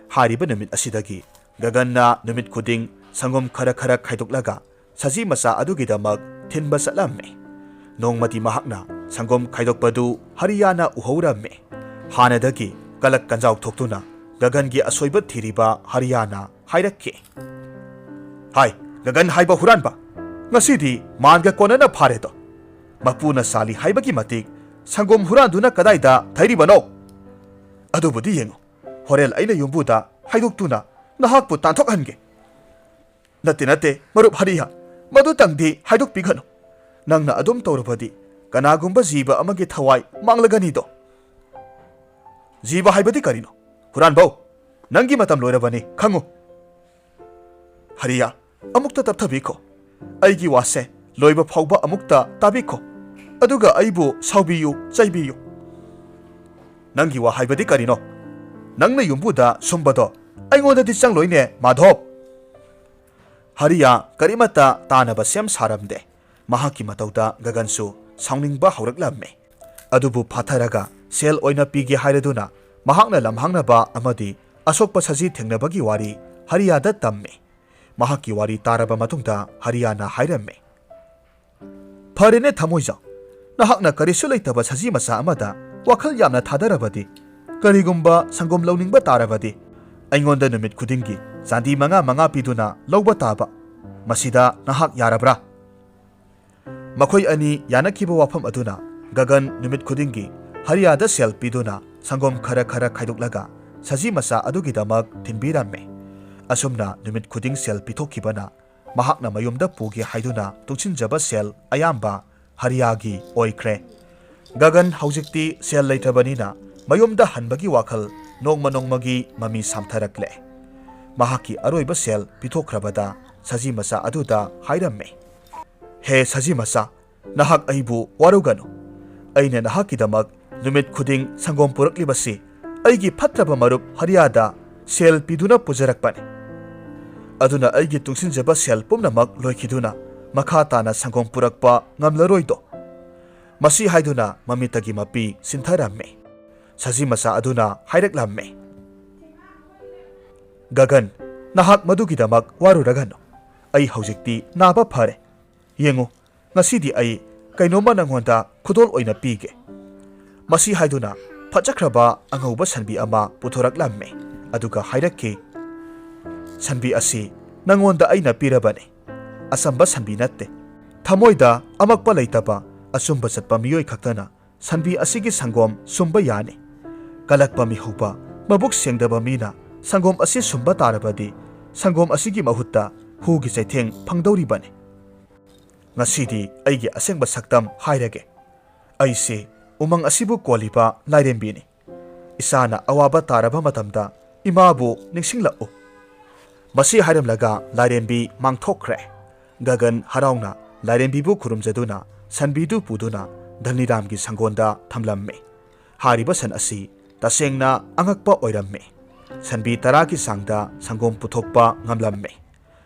ꯍꯥꯏꯔꯤꯕ ꯅꯨꯃꯤꯠ ꯑꯁꯤꯗꯒꯤ ꯒꯒꯟꯅ ꯅꯨꯃꯤꯠ ꯈꯨꯗꯤꯡ ꯁꯪꯒꯣꯝ ꯈꯔ ꯈꯔ ꯈꯥꯏꯗꯣꯛꯂꯒ ꯁꯖꯤ ꯃꯆꯥ ꯑꯗꯨꯒꯤꯗꯃꯛ ꯊꯤꯟꯕ ꯆꯠꯂꯝꯃꯤ꯫ ꯅꯣꯡꯃꯗꯤ ꯃꯍꯥꯛꯅ ꯁꯪꯒꯣꯝ ꯈꯥꯏꯗꯣꯛꯄꯗꯨ ꯍꯔꯤꯌꯥꯅ ꯎꯍꯧꯔꯝꯃꯤ꯫ ꯍꯥꯟꯅꯗꯒꯤ ꯀꯂꯛ ꯀꯟꯖꯥꯎ ꯊꯣꯛꯇꯨꯅ ꯒꯒꯟꯒꯤ ꯑꯁꯣꯏꯕ ꯊꯤꯔꯤꯕ ꯍꯔꯤꯌꯥꯅ ꯍꯥꯏꯔꯛꯈꯤ, "ꯍꯥꯏ, ꯒꯒꯟ ꯍꯥꯏꯕ ꯍꯨꯔꯥꯟꯕ, ꯉꯁꯤꯗꯤ ꯃꯥꯟꯒ ꯀꯣꯟꯅꯅ ꯐꯥꯔꯦꯗꯣ꯫ ꯃꯄꯨꯅ ꯁꯥꯜꯂꯤ ꯍꯥꯏꯕꯒꯤ ꯃꯇꯤꯛ ꯁꯪꯒꯣꯝ ꯍꯨꯔꯥꯟꯗꯨꯅ ꯀꯗꯥꯏꯗ ꯊꯩꯔꯤꯕꯅꯣ? ꯑꯗꯨꯕꯨꯗꯤ ꯌꯦꯡꯉꯨ, ꯍꯣꯔꯦꯟ ꯑꯩꯅ ꯌꯨꯝꯕꯨꯗ ꯍꯥꯏꯗꯣꯛꯇꯨꯅ ꯅꯍꯥꯛꯄꯨ ꯇꯥꯟꯊꯣꯛꯍꯟꯒꯦ꯫" "ꯅꯠꯇꯦ, ꯅꯠꯇꯦ, ꯃꯔꯨꯞ ꯍꯔꯤꯌꯥ, ꯃꯗꯨꯇꯪꯗꯤ ꯍꯥꯏꯗꯣꯛꯄꯤꯒꯅꯨ꯫ ꯅꯪꯅ ꯑꯗꯨꯝ ꯇꯧꯔꯕꯗꯤ ꯀꯅꯥꯒꯨꯝꯕ ꯖꯤꯕ ꯑꯃꯒꯤ ꯊꯋꯥꯏ ꯃꯥꯡꯂꯒꯅꯤꯗꯣ꯫" "ꯖꯤꯕ ꯍꯥꯏꯕꯗꯤ ꯀꯔꯤꯅꯣ? ꯍꯨꯔꯥꯟꯕꯧ, ꯅꯪꯒꯤ ꯃꯇꯝ ꯂꯣꯏꯔꯕꯅꯤ, ꯈꯪꯉꯨ꯫" "ꯍꯔꯤꯌꯥ, ꯑꯃꯨꯛꯇ ꯇꯞꯊꯕꯤꯈꯣ꯫ ꯑꯩꯒꯤ ꯋꯥꯁꯦ ꯂꯣꯏꯕ ꯐꯥꯎꯕ ꯑꯃꯨꯛꯇ ꯇꯥꯕꯤꯈꯣ꯫ ꯑꯗꯨꯒ ꯑꯩꯕꯨ ꯁꯥꯎꯕꯤꯌꯨ, ꯆꯩꯕꯤꯌꯨ꯫" "ꯅꯪꯒꯤ ꯋꯥ ꯍꯥꯏꯕꯗꯤ ꯀꯔꯤꯅꯣ? ꯅꯪꯅ ꯌꯨꯝꯕꯨꯗ ꯁꯨꯝꯕꯗꯣ ꯑꯩꯉꯣꯟꯗꯗꯤ ꯆꯪꯂꯣꯏꯅꯦ, ꯃꯥꯙꯣꯞ꯫" ꯍꯔꯤꯌꯥ ꯀꯔꯤꯃꯠꯇ ꯇꯥꯅꯕ ꯁꯦꯝ ꯁꯥꯔꯝꯗꯦ꯫ ꯃꯍꯥꯛꯀꯤ ꯃꯇꯧꯗ ꯒꯒꯟꯁꯨ ꯁꯥꯎꯅꯤꯡꯕ ꯍꯧꯔꯛꯂꯝꯃꯤ꯫ ꯑꯗꯨꯕꯨ ꯐꯥꯊꯔꯒ ꯁꯦꯜ ꯑꯣꯏꯅ ꯄꯤꯒꯦ ꯍꯥꯏꯔꯗꯨꯅ ꯃꯍꯥꯛꯅ ꯂꯝꯍꯥꯡꯅꯕ ꯑꯃꯗꯤ ꯑꯁꯣꯛꯄ ꯁꯖꯤ ꯊꯦꯡꯅꯕꯒꯤ ꯋꯥꯔꯤ ꯍꯔꯤꯌꯥꯗ ꯇꯝꯃꯤ꯫ ꯃꯍꯥꯛꯀꯤ ꯋꯥꯔꯤ ꯇꯥꯔꯕ ꯃꯇꯨꯡꯗ ꯍꯔꯤꯌꯥꯅ ꯍꯥꯏꯔꯝꯃꯤ, "ꯐꯔꯦꯅꯦ ꯊꯃꯣꯏꯖꯥꯎ, ꯅꯍꯥꯛꯅ ꯀꯔꯤꯁꯨ ꯂꯩꯇꯕ ꯁꯖꯤ ꯃꯆꯥ ꯑꯃꯗ ꯋꯥꯈꯜ ꯌꯥꯝꯅ ꯊꯥꯗꯔꯕꯗꯤ, ꯀꯔꯤꯒꯨꯝꯕ ꯁꯪꯒꯣꯝ ꯂꯧꯅꯤꯡꯕ ꯇꯥꯔꯕꯗꯤ, ꯑꯩꯉꯣꯟꯗ ꯅꯨꯃꯤꯠ ꯈꯨꯗꯤꯡꯒꯤ ꯆꯥꯟꯗꯤ ꯃꯉꯥ ꯃꯉꯥ ꯄꯤꯗꯨꯅ ꯂꯧꯕ ꯇꯥꯕ꯫ ꯃꯁꯤꯗ ꯅꯍꯥꯛ ꯌꯥꯔꯕ꯭ꯔꯥ?" ꯃꯈꯣꯏ ꯑꯅꯤ ꯌꯥꯅꯈꯤꯕ ꯋꯥꯐꯝ ꯑꯗꯨꯅ ꯒꯒꯟ ꯅꯨꯃꯤꯠ ꯈꯨꯗꯤꯡꯒꯤ ꯍꯔꯤꯌꯥꯗ ꯁꯦꯜ ꯄꯤꯗꯨꯅ ꯁꯪꯒꯣꯝ ꯈꯔ ꯈꯔ ꯈꯥꯏꯗꯣꯛꯂꯒ ꯁꯖꯤ ꯃꯆꯥ ꯑꯗꯨꯒꯤꯗꯃꯛ ꯊꯤꯟꯕꯤꯔꯝꯃꯤ꯫ ꯑꯁꯨꯝꯅ ꯅꯨꯃꯤꯠ ꯈꯨꯗꯤꯡ ꯁꯦꯜ ꯄꯤꯊꯣꯛꯈꯤꯕꯅ ꯃꯍꯥꯛꯅ ꯃꯌꯨꯝꯗ ꯄꯨꯒꯦ ꯍꯥꯏꯗꯨꯅ ꯇꯨꯡꯁꯤꯟꯖꯕ ꯁꯦꯜ ꯑꯌꯥꯝꯕ ꯍꯔꯤꯌꯥꯒꯤ ꯑꯣꯏꯈ꯭ꯔꯦ꯫ ꯒꯒꯟ ꯍꯧꯖꯤꯛꯇꯤ ꯁꯦꯜ ꯂꯩꯇ꯭ꯔꯕꯅꯤꯅ ꯃꯌꯨꯝꯗ ꯍꯟꯕꯒꯤ ꯋꯥꯈꯜ ꯅꯣꯡꯃ ꯅꯣꯡꯃꯒꯤ ꯃꯃꯤ ꯁꯥꯝꯊꯔꯛꯂꯦ꯫ ꯃꯍꯥꯛꯀꯤ ꯑꯔꯣꯏꯕ ꯁꯦꯜ ꯄꯤꯊꯣꯛꯈ꯭ꯔꯕꯗ ꯁꯖꯤ ꯃꯆꯥ ꯑꯗꯨꯗ ꯍꯥꯏꯔꯝꯃꯤ, "ꯍꯦ ꯁꯖꯤ ꯃꯆꯥ, ꯅꯍꯥꯛ ꯑꯩꯕꯨ ꯋꯥꯔꯧꯒꯅꯨ꯫ ꯑꯩꯅ ꯅꯍꯥꯛꯀꯤꯗꯃꯛ ꯅꯨꯃꯤꯠ ꯈꯨꯗꯤꯡ ꯁꯪꯒꯣꯝ ꯄꯨꯔꯛꯂꯤꯕꯁꯤ ꯑꯩꯒꯤ ꯐꯠꯇ꯭ꯔꯕ ꯃꯔꯨꯞ ꯍꯔꯤꯌꯥꯗ ꯁꯦꯜ ꯄꯤꯗꯨꯅ ꯄꯨꯖꯔꯛꯄꯅꯤ꯫ ꯑꯗꯨꯅ ꯑꯩꯒꯤ ꯇꯨꯡꯁꯤꯟꯖꯕ ꯁꯦꯜ ꯄꯨꯝꯅꯃꯛ ꯂꯣꯏꯈꯤꯗꯨꯅ ꯃꯈꯥ ꯇꯥꯅ ꯁꯪꯒꯣꯝ ꯄꯨꯔꯛꯄ ꯉꯝꯂꯔꯣꯏꯗꯣ꯫" ꯃꯁꯤ ꯍꯥꯏꯗꯨꯅ ꯃꯃꯤꯠꯇꯒꯤ ꯃꯄꯤ ꯁꯤꯟꯊꯔꯝꯃꯤ꯫ ꯁꯖꯤ ꯃꯆꯥ ꯑꯗꯨꯅ ꯍꯥꯏꯔꯛꯂꯝꯃꯤ, "ꯒꯒꯟ, ꯅꯍꯥꯛ ꯃꯗꯨꯒꯤꯗꯃꯛ ꯋꯥꯔꯨꯔꯒꯅꯨ꯫ ꯑꯩ ꯍꯧꯖꯤꯛꯇꯤ ꯅꯥꯕ ꯐꯔꯦ꯫ ꯌꯦꯡꯉꯨ, ꯉꯁꯤꯗꯤ ꯑꯩ ꯀꯩꯅꯣꯝꯃ ꯅꯪꯉꯣꯟꯗ ꯈꯨꯗꯣꯜ ꯑꯣꯏꯅ ꯄꯤꯒꯦ꯫ ꯃꯁꯤ ꯍꯥꯏꯗꯨꯅ ꯐꯖꯈ꯭ꯔꯕ ꯑꯉꯧꯕ ꯁꯟꯕꯤ ꯑꯃ ꯄꯨꯊꯣꯔꯛꯂꯝꯃꯤ꯫ ꯑꯗꯨꯒ ꯍꯥꯏꯔꯛꯈꯤ, "ꯁꯟꯕꯤ ꯑꯁꯤ ꯅꯪꯉꯣꯟꯗ ꯑꯩꯅ ꯄꯤꯔꯕꯅꯤ꯫ ꯑꯆꯝꯕ ꯁꯟꯕꯤ ꯅꯠꯇꯦ꯫ ꯊꯃꯣꯏꯗ ꯑꯃꯛꯄ ꯂꯩꯇꯕ ꯑꯆꯨꯝꯕ ꯆꯠꯄ ꯃꯤꯑꯣꯏ ꯈꯛꯇꯅ ꯁꯟꯕꯤ ꯑꯁꯤꯒꯤ ꯁꯪꯒꯣꯝ ꯁꯨꯝꯕ ꯌꯥꯅꯤ꯫ ꯀꯜꯂꯛꯄ ꯃꯤꯍꯧꯕ, ꯃꯕꯨꯛ ꯁꯦꯡꯗꯕ ꯃꯤꯅ ꯁꯪꯒꯣꯝ ꯑꯁꯤ ꯁꯨꯝꯕ ꯇꯥꯔꯕꯗꯤ ꯁꯪꯒꯣꯝ ꯑꯁꯤꯒꯤ ꯃꯍꯨꯠꯇ ꯍꯨꯒꯤ ꯆꯩꯊꯦꯡ ꯐꯪꯗꯧꯔꯤꯕꯅꯤ꯫ ꯉꯁꯤꯗꯤ ꯑꯩꯒꯤ ꯑꯁꯦꯡꯕ ꯁꯛꯇꯝ ꯍꯥꯏꯔꯒꯦ꯫ ꯑꯩꯁꯦ ꯎꯃꯪ ꯑꯁꯤꯕꯨ ꯀꯣꯜꯂꯤꯕ ꯂꯥꯏꯔꯦꯝꯕꯤꯅꯤ꯫ ꯏꯁꯥꯅ ꯑꯋꯥꯕ ꯇꯥꯔꯕ ꯃꯇꯝꯗ ꯏꯃꯥꯕꯨ ꯅꯤꯡꯁꯤꯡꯂꯛꯎ꯫" ꯃꯁꯤ ꯍꯥꯏꯔꯝꯂꯒ ꯂꯥꯏꯔꯦꯝꯕꯤ ꯃꯥꯡꯊꯣꯛꯈ꯭ꯔꯦ꯫ ꯒꯒꯟ ꯍꯔꯥꯎꯅ ꯂꯥꯏꯔꯦꯝꯕꯤꯕꯨ ꯈꯨꯔꯨꯝꯖꯗꯨꯅ ꯁꯟꯕꯤꯗꯨ ꯄꯨꯗꯨꯅ ꯙꯅꯤꯔꯥꯝꯒꯤ ꯁꯪꯒꯣꯟꯗ ꯊꯝꯂꯝꯃꯤ꯫ ꯍꯥꯏꯔꯤꯕ ꯁꯟ ꯑꯁꯤ ꯇꯁꯦꯡꯅ ꯑꯉꯛꯄ ꯑꯣꯏꯔꯝꯃꯤ꯫ ꯁꯟꯕꯤ ꯇꯔꯥꯒꯤ ꯆꯥꯡꯗ ꯁꯪꯒꯣꯝ ꯄꯨꯊꯣꯛꯄ ꯉꯝꯂꯝꯃꯤ꯫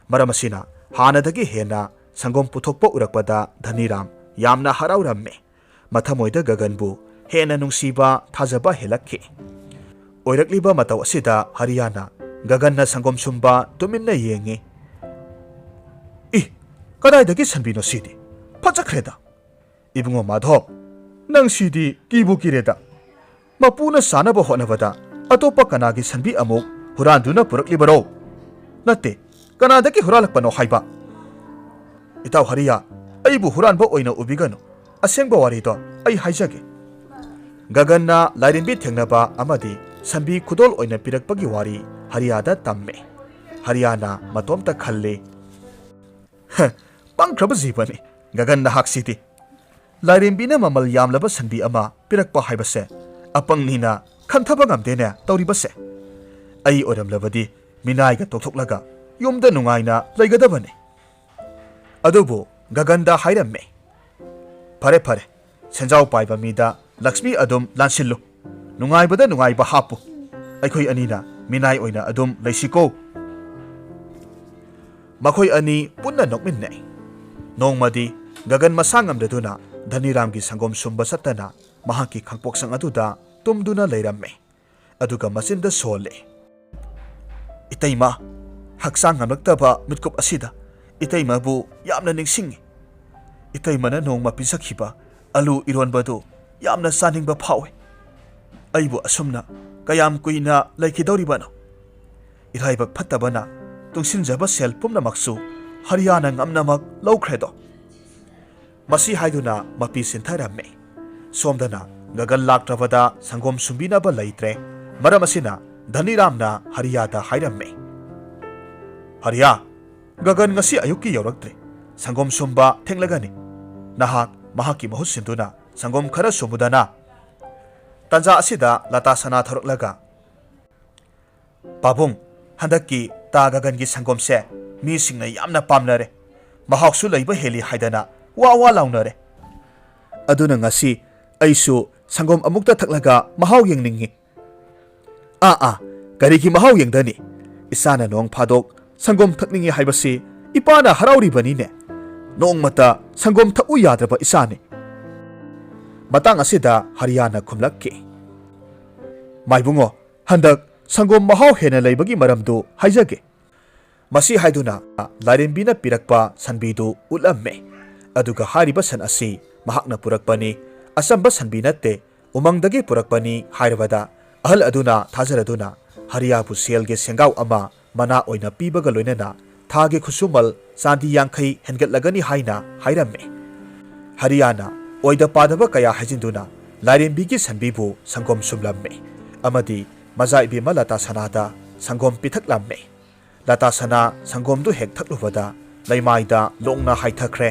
ꯃꯔꯝ ꯑꯁꯤꯅ ꯍꯥꯟꯅꯗꯒꯤ ꯍꯦꯟꯅ ꯁꯪꯒꯣꯝ ꯄꯨꯊꯣꯛꯄ ꯎꯔꯛꯄꯗ ꯙꯅꯤꯔꯥꯝ ꯌꯥꯝꯅ ꯍꯔꯥꯎꯔꯝꯃꯤ꯫ ꯃꯊꯃꯣꯏꯗ ꯒꯒꯟꯕꯨ ꯍꯦꯟꯅ ꯅꯨꯡꯁꯤꯕ, ꯊꯥꯖꯕ ꯍꯦꯜꯂꯛꯈꯤ꯫ ꯑꯣꯏꯔꯛꯂꯤꯕ ꯃꯇꯧ ꯑꯁꯤꯗ ꯍꯔꯤꯌꯥꯅ ꯒꯒꯟꯅ ꯁꯪꯒꯣꯝ ꯁꯨꯝꯕ ꯇꯨꯃꯤꯟꯅ ꯌꯦꯡꯉꯤ꯫ "ꯏ, ꯀꯗꯥꯏꯗꯒꯤ ꯁꯟꯕꯤꯅꯣ ꯁꯤꯗꯤ? ꯐꯖꯈ꯭ꯔꯦꯗ!" "ꯏꯕꯨꯡꯉꯣ ꯃꯥꯙꯣꯞ, ꯅꯪ ꯁꯤꯗꯤ ꯀꯤꯕꯨ ꯀꯤꯔꯦꯗ꯫ ꯃꯄꯨꯅ ꯆꯥꯅꯕ ꯍꯣꯠꯅꯕꯗ ꯑꯇꯣꯞꯄ ꯀꯅꯥꯒꯤ ꯁꯟꯕꯤ ꯑꯃꯨꯛ ꯍꯨꯔꯥꯟꯗꯨꯅ ꯄꯨꯔꯛꯂꯤꯕꯔꯣ? ꯅꯠꯇꯦ, ꯀꯅꯥꯗꯒꯤ ꯍꯨꯔꯥꯜꯂꯛꯄꯅꯣ ꯍꯥꯏꯕ?" "ꯏꯇꯥꯎ ꯍꯔꯤꯌꯥ, ꯑꯩꯕꯨ ꯍꯨꯔꯥꯟꯕ ꯑꯣꯏꯅ ꯎꯕꯤꯒꯅꯨ꯫ ꯑꯁꯦꯡꯕ ꯋꯥꯔꯤꯗꯣ ꯑꯩ ꯍꯥꯏꯖꯒꯦ꯫" ꯒꯒꯟꯅ ꯂꯥꯏꯔꯦꯝꯕꯤ ꯊꯦꯡꯅꯕ ꯑꯃꯗꯤ ꯁꯟꯕꯤ ꯈꯨꯗꯣꯜ ꯑꯣꯏꯅ ꯄꯤꯔꯛꯄꯒꯤ ꯋꯥꯔꯤ ꯍꯔꯤꯌꯥꯗ ꯇꯝꯃꯦ꯫ ꯍꯔꯤꯌꯥꯅ ꯃꯇꯣꯝꯇ ꯈꯜꯂꯤ, "ꯍ, ꯄꯪꯈ꯭ꯔꯕ ꯖꯤꯕꯅꯤ ꯒꯒꯟ ꯅꯍꯥꯛꯁꯤꯗꯤ꯫ ꯂꯥꯏꯔꯦꯝꯕꯤꯅ ꯃꯃꯜ ꯌꯥꯝꯂꯕ ꯁꯟꯕꯤ ꯑꯃ ꯄꯤꯔꯛꯄ ꯍꯥꯏꯕꯁꯦ ꯑꯄꯪꯅꯤꯅ ꯈꯟꯊꯕ ꯉꯝꯗꯦꯅꯦ ꯇꯧꯔꯤꯕꯁꯦ꯫ ꯑꯩ ꯑꯣꯏꯔꯝꯂꯕꯗꯤ ꯃꯤꯅꯥꯏꯒ ꯇꯣꯛꯊꯣꯛꯂꯒ ꯌꯨꯝꯗ ꯅꯨꯡꯉꯥꯏꯅ ꯂꯩꯒꯗꯕꯅꯤ꯫" ꯑꯗꯨꯕꯨ ꯒꯒꯟꯗ ꯍꯥꯏꯔꯝꯃꯦ, "ꯐꯔꯦ, ꯐꯔꯦ, ꯁꯦꯟꯖꯥꯎ ꯄꯥꯏꯕ ꯃꯤꯗ ꯂꯛꯁꯃꯤ ꯑꯗꯨꯝ ꯂꯥꯟꯁꯤꯜꯂꯨ꯫ ꯅꯨꯡꯉꯥꯏꯕꯗ ꯅꯨꯡꯉꯥꯏꯕ ꯍꯥꯞꯄꯨ꯫ ꯑꯩꯈꯣꯏ ꯑꯅꯤꯅ ꯃꯤꯅꯥꯏ ꯑꯣꯏꯅ ꯑꯗꯨꯝ ꯂꯩꯁꯤꯀꯣ꯫" ꯃꯈꯣꯏ ꯑꯅꯤ ꯄꯨꯟꯅ ꯅꯣꯛꯃꯤꯟꯅꯩ꯫ ꯅꯣꯡꯃꯗꯤ ꯒꯒꯟ ꯃꯁꯥ ꯉꯝꯗꯗꯨꯅ ꯙꯅꯤꯔꯥꯝꯒꯤ ꯁꯪꯒꯣꯝ ꯁꯨꯝꯕ ꯆꯠꯇꯅ ꯃꯍꯥꯛꯀꯤ ꯈꯥꯡꯄꯣꯛꯁꯪ ꯑꯗꯨꯗ ꯇꯨꯝꯗꯨꯅ ꯂꯩꯔꯝꯃꯤ꯫ ꯑꯗꯨꯒ ꯃꯆꯤꯟꯗ ꯁꯣꯜꯂꯦ, "ꯏꯇꯩꯃ, ꯍꯛꯆꯥꯡ ꯉꯝꯂꯛꯇꯕ ꯃꯤꯠꯀꯨꯞ ꯑꯁꯤꯗ ꯏꯇꯩꯃꯕꯨ ꯌꯥꯝꯅ ꯅꯤꯡꯁꯤꯡꯉꯤ꯫ "ꯏꯇꯩꯃꯅ ꯅꯣꯡꯃ ꯄꯤꯖꯈꯤꯕ ꯑꯂꯨ ꯏꯔꯣꯟꯕꯗꯨ ꯌꯥꯝꯅ ꯆꯥꯅꯤꯡꯕ ꯐꯥꯎꯏ꯫ ꯑꯩꯕꯨ ꯑꯁꯨꯝꯅ ꯀꯌꯥꯝ ꯀꯨꯏꯅ ꯂꯩꯈꯤꯗꯧꯔꯤꯕꯅꯣ?" ꯏꯔꯥꯏꯕꯛ ꯐꯠꯇꯕꯅ ꯇꯨꯡꯁꯤꯟꯖꯕ ꯁꯦꯜ ꯄꯨꯝꯅꯃꯛꯁꯨ ꯍꯔꯤꯌꯥꯅ ꯉꯝꯅꯃꯛ ꯂꯧꯈ꯭ꯔꯦꯗꯣ꯫ ꯃꯁꯤ ꯍꯥꯏꯗꯨꯅ ꯃꯄꯤ ꯁꯤꯟꯊꯔꯝꯃꯤ꯫ ꯁꯣꯝꯗꯅ ꯒꯒꯟ ꯂꯥꯛꯇ꯭ꯔꯕꯗ ꯁꯪꯒꯣꯝ ꯁꯨꯝꯕꯤꯅꯕ ꯂꯩꯇ꯭ꯔꯦ꯫ ꯃꯔꯝ ꯑꯁꯤꯅ ꯙꯅꯤꯔꯥꯝꯅ ꯍꯔꯤꯌꯥꯗ ꯍꯥꯏꯔꯝꯃꯤ, "ꯍꯔꯤꯌꯥ, ꯒꯒꯟ ꯉꯁꯤ ꯑꯌꯨꯛꯀꯤ ꯌꯧꯔꯛꯇ꯭ꯔꯤ꯫ ꯁꯪꯒꯣꯝ ꯁꯨꯝꯕ ꯊꯦꯡꯂꯒꯅꯤ꯫ ꯅꯍꯥꯛ ꯃꯍꯥꯛꯀꯤ ꯃꯍꯨꯠ ꯁꯤꯟꯗꯨꯅ ꯁꯪꯒꯣꯝ ꯈꯔ ꯁꯨꯝꯃꯨꯗꯅ꯫" ꯇꯥꯟꯖꯥ ꯑꯁꯤꯗ ꯂꯇꯥ ꯁꯅꯥ ꯊꯣꯔꯛꯂꯒ, "ꯄꯥꯕꯨꯡ, ꯍꯟꯗꯛꯀꯤ ꯇꯥ ꯒꯒꯟꯒꯤ ꯁꯪꯒꯣꯝꯁꯦ ꯃꯤꯁꯤꯡꯅ ꯌꯥꯝꯅ ꯄꯥꯝꯅꯔꯦ꯫ ꯃꯍꯥꯎꯁꯨ ꯂꯩꯕ ꯍꯦꯜꯂꯤ ꯍꯥꯏꯗꯅ ꯋꯥ ꯋꯥ ꯂꯥꯎꯅꯔꯦ꯫ ꯑꯗꯨꯅ ꯉꯁꯤ ꯑꯩꯁꯨ ꯁꯪꯒꯣꯝ ꯑꯃꯨꯛꯇ ꯊꯛꯂꯒ ꯃꯍꯥꯎ ꯌꯦꯡꯅꯤꯡꯉꯤ꯫" "ꯑꯥ ꯑꯥ, ꯀꯔꯤꯒꯤ ꯃꯍꯥꯎ ꯌꯦꯡꯗꯅꯤ? ꯏꯆꯥꯅ ꯅꯣꯡ ꯐꯥꯗꯣꯛ ꯁꯪꯒꯣꯝ ꯊꯛꯅꯤꯡꯉꯤ ꯍꯥꯏꯕꯁꯤ ꯏꯄꯥꯅ ꯍꯔꯥꯎꯔꯤꯕꯅꯤꯅꯦ꯫ ꯅꯣꯡꯃꯇ ꯁꯪꯒꯣꯝ ꯊꯛꯎ ꯌꯥꯗ꯭ꯔꯕ ꯏꯆꯥꯅꯤ꯫" ꯃꯇꯥꯡ ꯑꯁꯤꯗ ꯍꯔꯤꯌꯥꯅ ꯈꯨꯝꯂꯛꯈꯤ, "ꯃꯥꯏꯕꯨꯡꯉꯣ, ꯍꯟꯗꯛ ꯁꯪꯒꯣꯝ ꯃꯍꯥꯎ ꯍꯦꯟꯅ ꯂꯩꯕꯒꯤ ꯃꯔꯝꯗꯨ ꯍꯥꯏꯖꯒꯦ꯫" ꯃꯁꯤ ꯍꯥꯏꯗꯨꯅ ꯂꯥꯏꯔꯦꯝꯕꯤꯅ ꯄꯤꯔꯛꯄ ꯁꯟꯕꯤꯗꯨ ꯎꯠꯂꯝꯃꯦ꯫ ꯑꯗꯨꯒ ꯍꯥꯏꯔꯤꯕ ꯁꯟ ꯑꯁꯤ ꯃꯍꯥꯛꯅ ꯄꯨꯔꯛꯄꯅꯤ, ꯑꯆꯝꯕ ꯁꯟꯕꯤ ꯅꯠꯇꯦ, ꯎꯃꯪꯗꯒꯤ ꯄꯨꯔꯛꯄꯅꯤ ꯍꯥꯏꯔꯕꯗ ꯑꯍꯜ ꯑꯗꯨꯅ ꯊꯥꯖꯔꯗꯨꯅ ꯍꯔꯤꯌꯥꯕꯨ ꯁꯦꯜꯒꯤ ꯁꯦꯡꯒꯥꯎ ꯑꯃ ꯃꯅꯥ ꯑꯣꯏꯅ ꯄꯤꯕꯒ ꯂꯣꯏꯅꯅ ꯊꯥꯒꯤ ꯈꯨꯠꯁꯨꯃꯜ ꯆꯥꯟꯗꯤ ꯌꯥꯡꯈꯩ ꯍꯦꯟꯒꯠꯂꯒꯅꯤ ꯍꯥꯏꯅ ꯍꯥꯏꯔꯝꯃꯤ꯫ ꯍꯔꯤꯌꯥꯅ ꯑꯣꯏꯗ ꯄꯥꯗꯕ ꯀꯌꯥ ꯍꯥꯏꯖꯤꯟꯗꯨꯅ ꯂꯥꯏꯔꯦꯝꯕꯤꯒꯤ ꯁꯟꯕꯤꯕꯨ ꯁꯪꯒꯣꯝ ꯁꯨꯝꯂꯝꯃꯤ ꯑꯃꯗꯤ ꯃꯖꯥ ꯏꯕꯦꯝꯃ ꯂꯇꯥ ꯁꯅꯥꯗ ꯁꯪꯒꯣꯝ ꯄꯤꯊꯛꯂꯝꯃꯤ꯫ ꯂꯇꯥ ꯁꯅꯥ ꯁꯪꯒꯣꯝꯗꯨ ꯍꯦꯛ ꯊꯛꯂꯨꯕꯗ ꯂꯩꯃꯥꯏꯗ ꯂꯣꯡꯅ ꯍꯥꯏꯊꯈ꯭ꯔꯦ꯫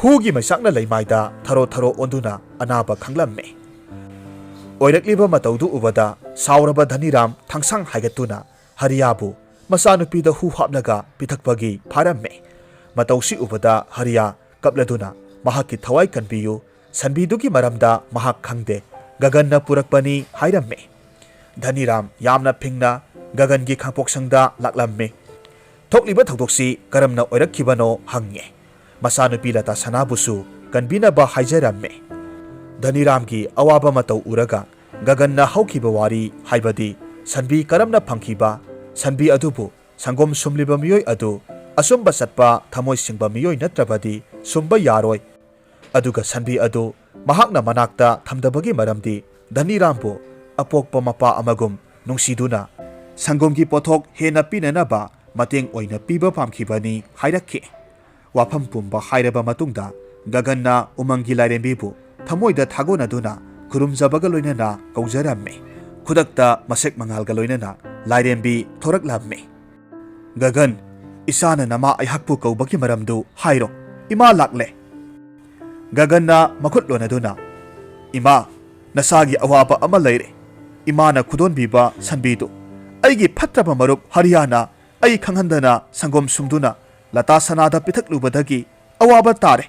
ꯍꯨꯒꯤ ꯃꯩꯆꯥꯛꯅ ꯂꯩꯃꯥꯏꯗ ꯊꯔꯣ ꯊꯔꯣ ꯑꯣꯟꯗꯨꯅ ꯑꯅꯥꯕ ꯈꯪꯂꯝꯃꯤ꯫ ꯑꯣꯏꯔꯛꯂꯤꯕ ꯃꯇꯧꯗꯨ ꯎꯕꯗ ꯁꯥꯎꯔꯕ ꯙꯅꯤꯔꯥꯝ ꯊꯥꯡꯁꯥꯡ ꯍꯥꯏꯒꯠꯇꯨꯅ ꯍꯔꯤꯌꯥꯕꯨ ꯃꯆꯥꯅꯨꯄꯤꯗ ꯍꯨ ꯍꯥꯞꯂꯒ ꯄꯤꯊꯛꯄꯒꯤ ꯐꯥꯔꯝꯃꯤ꯫ ꯃꯇꯧꯁꯤ ꯎꯕꯗ ꯍꯔꯤꯌꯥ ꯀꯞꯂꯗꯨꯅ ꯃꯍꯥꯛꯀꯤ ꯊꯋꯥꯏ ꯀꯟꯕꯤꯌꯨ, ꯁꯟꯕꯤꯗꯨꯒꯤ ꯃꯔꯝꯗ ꯃꯍꯥꯛ ꯈꯪꯗꯦ, ꯒꯒꯟꯅ ꯄꯨꯔꯛꯄꯅꯤ ꯍꯥꯏꯔꯝꯃꯤ꯫ ꯙꯅꯤꯔꯥꯝ ꯌꯥꯝꯅ ꯐꯤꯡꯅ ꯒꯒꯟꯒꯤ ꯈꯥꯡꯄꯣꯛꯁꯪꯗ ꯂꯥꯛꯂꯝꯃꯤ꯫ ꯊꯣꯛꯂꯤꯕ ꯊꯧꯗꯣꯛꯁꯤ ꯀꯔꯝꯅ ꯑꯣꯏꯔꯛꯈꯤꯕꯅꯣ ꯍꯪꯉꯦ꯫ ꯃꯆꯥꯅꯨꯄꯤ ꯂꯇꯥ ꯁꯅꯥꯕꯨꯁꯨ ꯀꯟꯕꯤꯅꯕ ꯍꯥꯏꯖꯔꯝꯃꯤ꯫ ꯙꯅꯤꯔꯥꯝꯒꯤ ꯑꯋꯥꯕ ꯃꯇꯧ ꯎꯔꯒ ꯒꯒꯟꯅ ꯍꯧꯈꯤꯕ ꯋꯥꯔꯤ, ꯍꯥꯏꯕꯗꯤ ꯁꯟꯕꯤ ꯀꯔꯝꯅ ꯐꯪꯈꯤꯕ, ꯁꯟꯕꯤ ꯑꯗꯨꯕꯨ ꯁꯪꯒꯣꯝ ꯁꯨꯝꯂꯤꯕ ꯃꯤꯑꯣꯏ ꯑꯗꯨ ꯑꯁꯨꯝꯕ ꯆꯠꯄ ꯊꯃꯣꯏ ꯁꯦꯡꯕ ꯃꯤꯑꯣꯏ ꯅꯠꯇ꯭ꯔꯕꯗꯤ ꯁꯨꯝꯕ ꯌꯥꯔꯣꯏ꯫ ꯑꯗꯨꯒ ꯁꯟꯕꯤ ꯑꯗꯨ ꯃꯍꯥꯛꯅ ꯃꯅꯥꯛꯇ ꯊꯝꯗꯕꯒꯤ ꯃꯔꯝꯗꯤ ꯙꯅꯤꯔꯥꯝꯕꯨ ꯑꯄꯣꯛꯄ ꯃꯄꯥ ꯑꯃꯒꯨꯝ ꯅꯨꯡꯁꯤꯗꯨꯅ ꯁꯪꯒꯣꯝꯒꯤ ꯄꯣꯠꯊꯣꯛ ꯍꯦꯟꯅ ꯄꯤꯅꯅꯕ ꯃꯇꯦꯡ ꯑꯣꯏꯅ ꯄꯤꯕ ꯄꯥꯝꯈꯤꯕꯅꯤ ꯍꯥꯏꯔꯛꯈꯤ꯫ ꯋꯥꯐꯝ ꯄꯨꯝꯕ ꯍꯥꯏꯔꯕ ꯃꯇꯨꯡꯗ ꯒꯒꯟꯅ ꯎꯃꯪꯒꯤ ꯂꯥꯏꯔꯦꯝꯕꯤꯕꯨ ꯊꯃꯣꯏꯗ ꯊꯥꯒꯣꯟꯅꯗꯨꯅ ꯈꯨꯔꯨꯝꯖꯕꯒ ꯂꯣꯏꯅꯅ ꯀꯧꯖꯔꯝꯃꯤ꯫ ꯈꯨꯗꯛꯇ ꯃꯁꯦꯛ ꯃꯉꯥꯜꯒ ꯂꯣꯏꯅꯅ ꯂꯥꯏꯔꯦꯝꯕꯤ ꯊꯣꯔꯛꯂꯝꯃꯤ꯫ "ꯒꯒꯟ, ꯏꯆꯥꯅ ꯅꯃꯥ ꯑꯩꯍꯥꯛꯄꯨ ꯀꯧꯕꯒꯤ ꯃꯔꯝꯗꯨ ꯍꯥꯏꯔꯣ꯫ ꯏꯃꯥ ꯂꯥꯛꯂꯦ!" ꯒꯒꯟꯅ ꯃꯈꯨꯠ ꯂꯣꯟꯅꯗꯨꯅ, "ꯏꯃꯥ, ꯅꯁꯥꯒꯤ ꯑꯋꯥꯕ ꯑꯃ ꯂꯩꯔꯦ꯫ ꯏꯃꯥꯅ ꯈꯨꯗꯣꯟꯕꯤꯕ ꯁꯟꯕꯤꯗꯨ ꯑꯩꯒꯤ ꯐꯠꯇ꯭ꯔꯕ ꯃꯔꯨꯞ ꯍꯔꯤꯌꯥꯅ ꯑꯩ ꯈꯪꯍꯟꯗꯅ ꯁꯪꯒꯣꯝ ꯁꯨꯝꯗꯨꯅ ꯂꯇꯥ ꯁꯅꯥꯗ ꯄꯤꯊꯛꯂꯨꯕꯗꯒꯤ ꯑꯋꯥꯕ ꯇꯥꯔꯦ꯫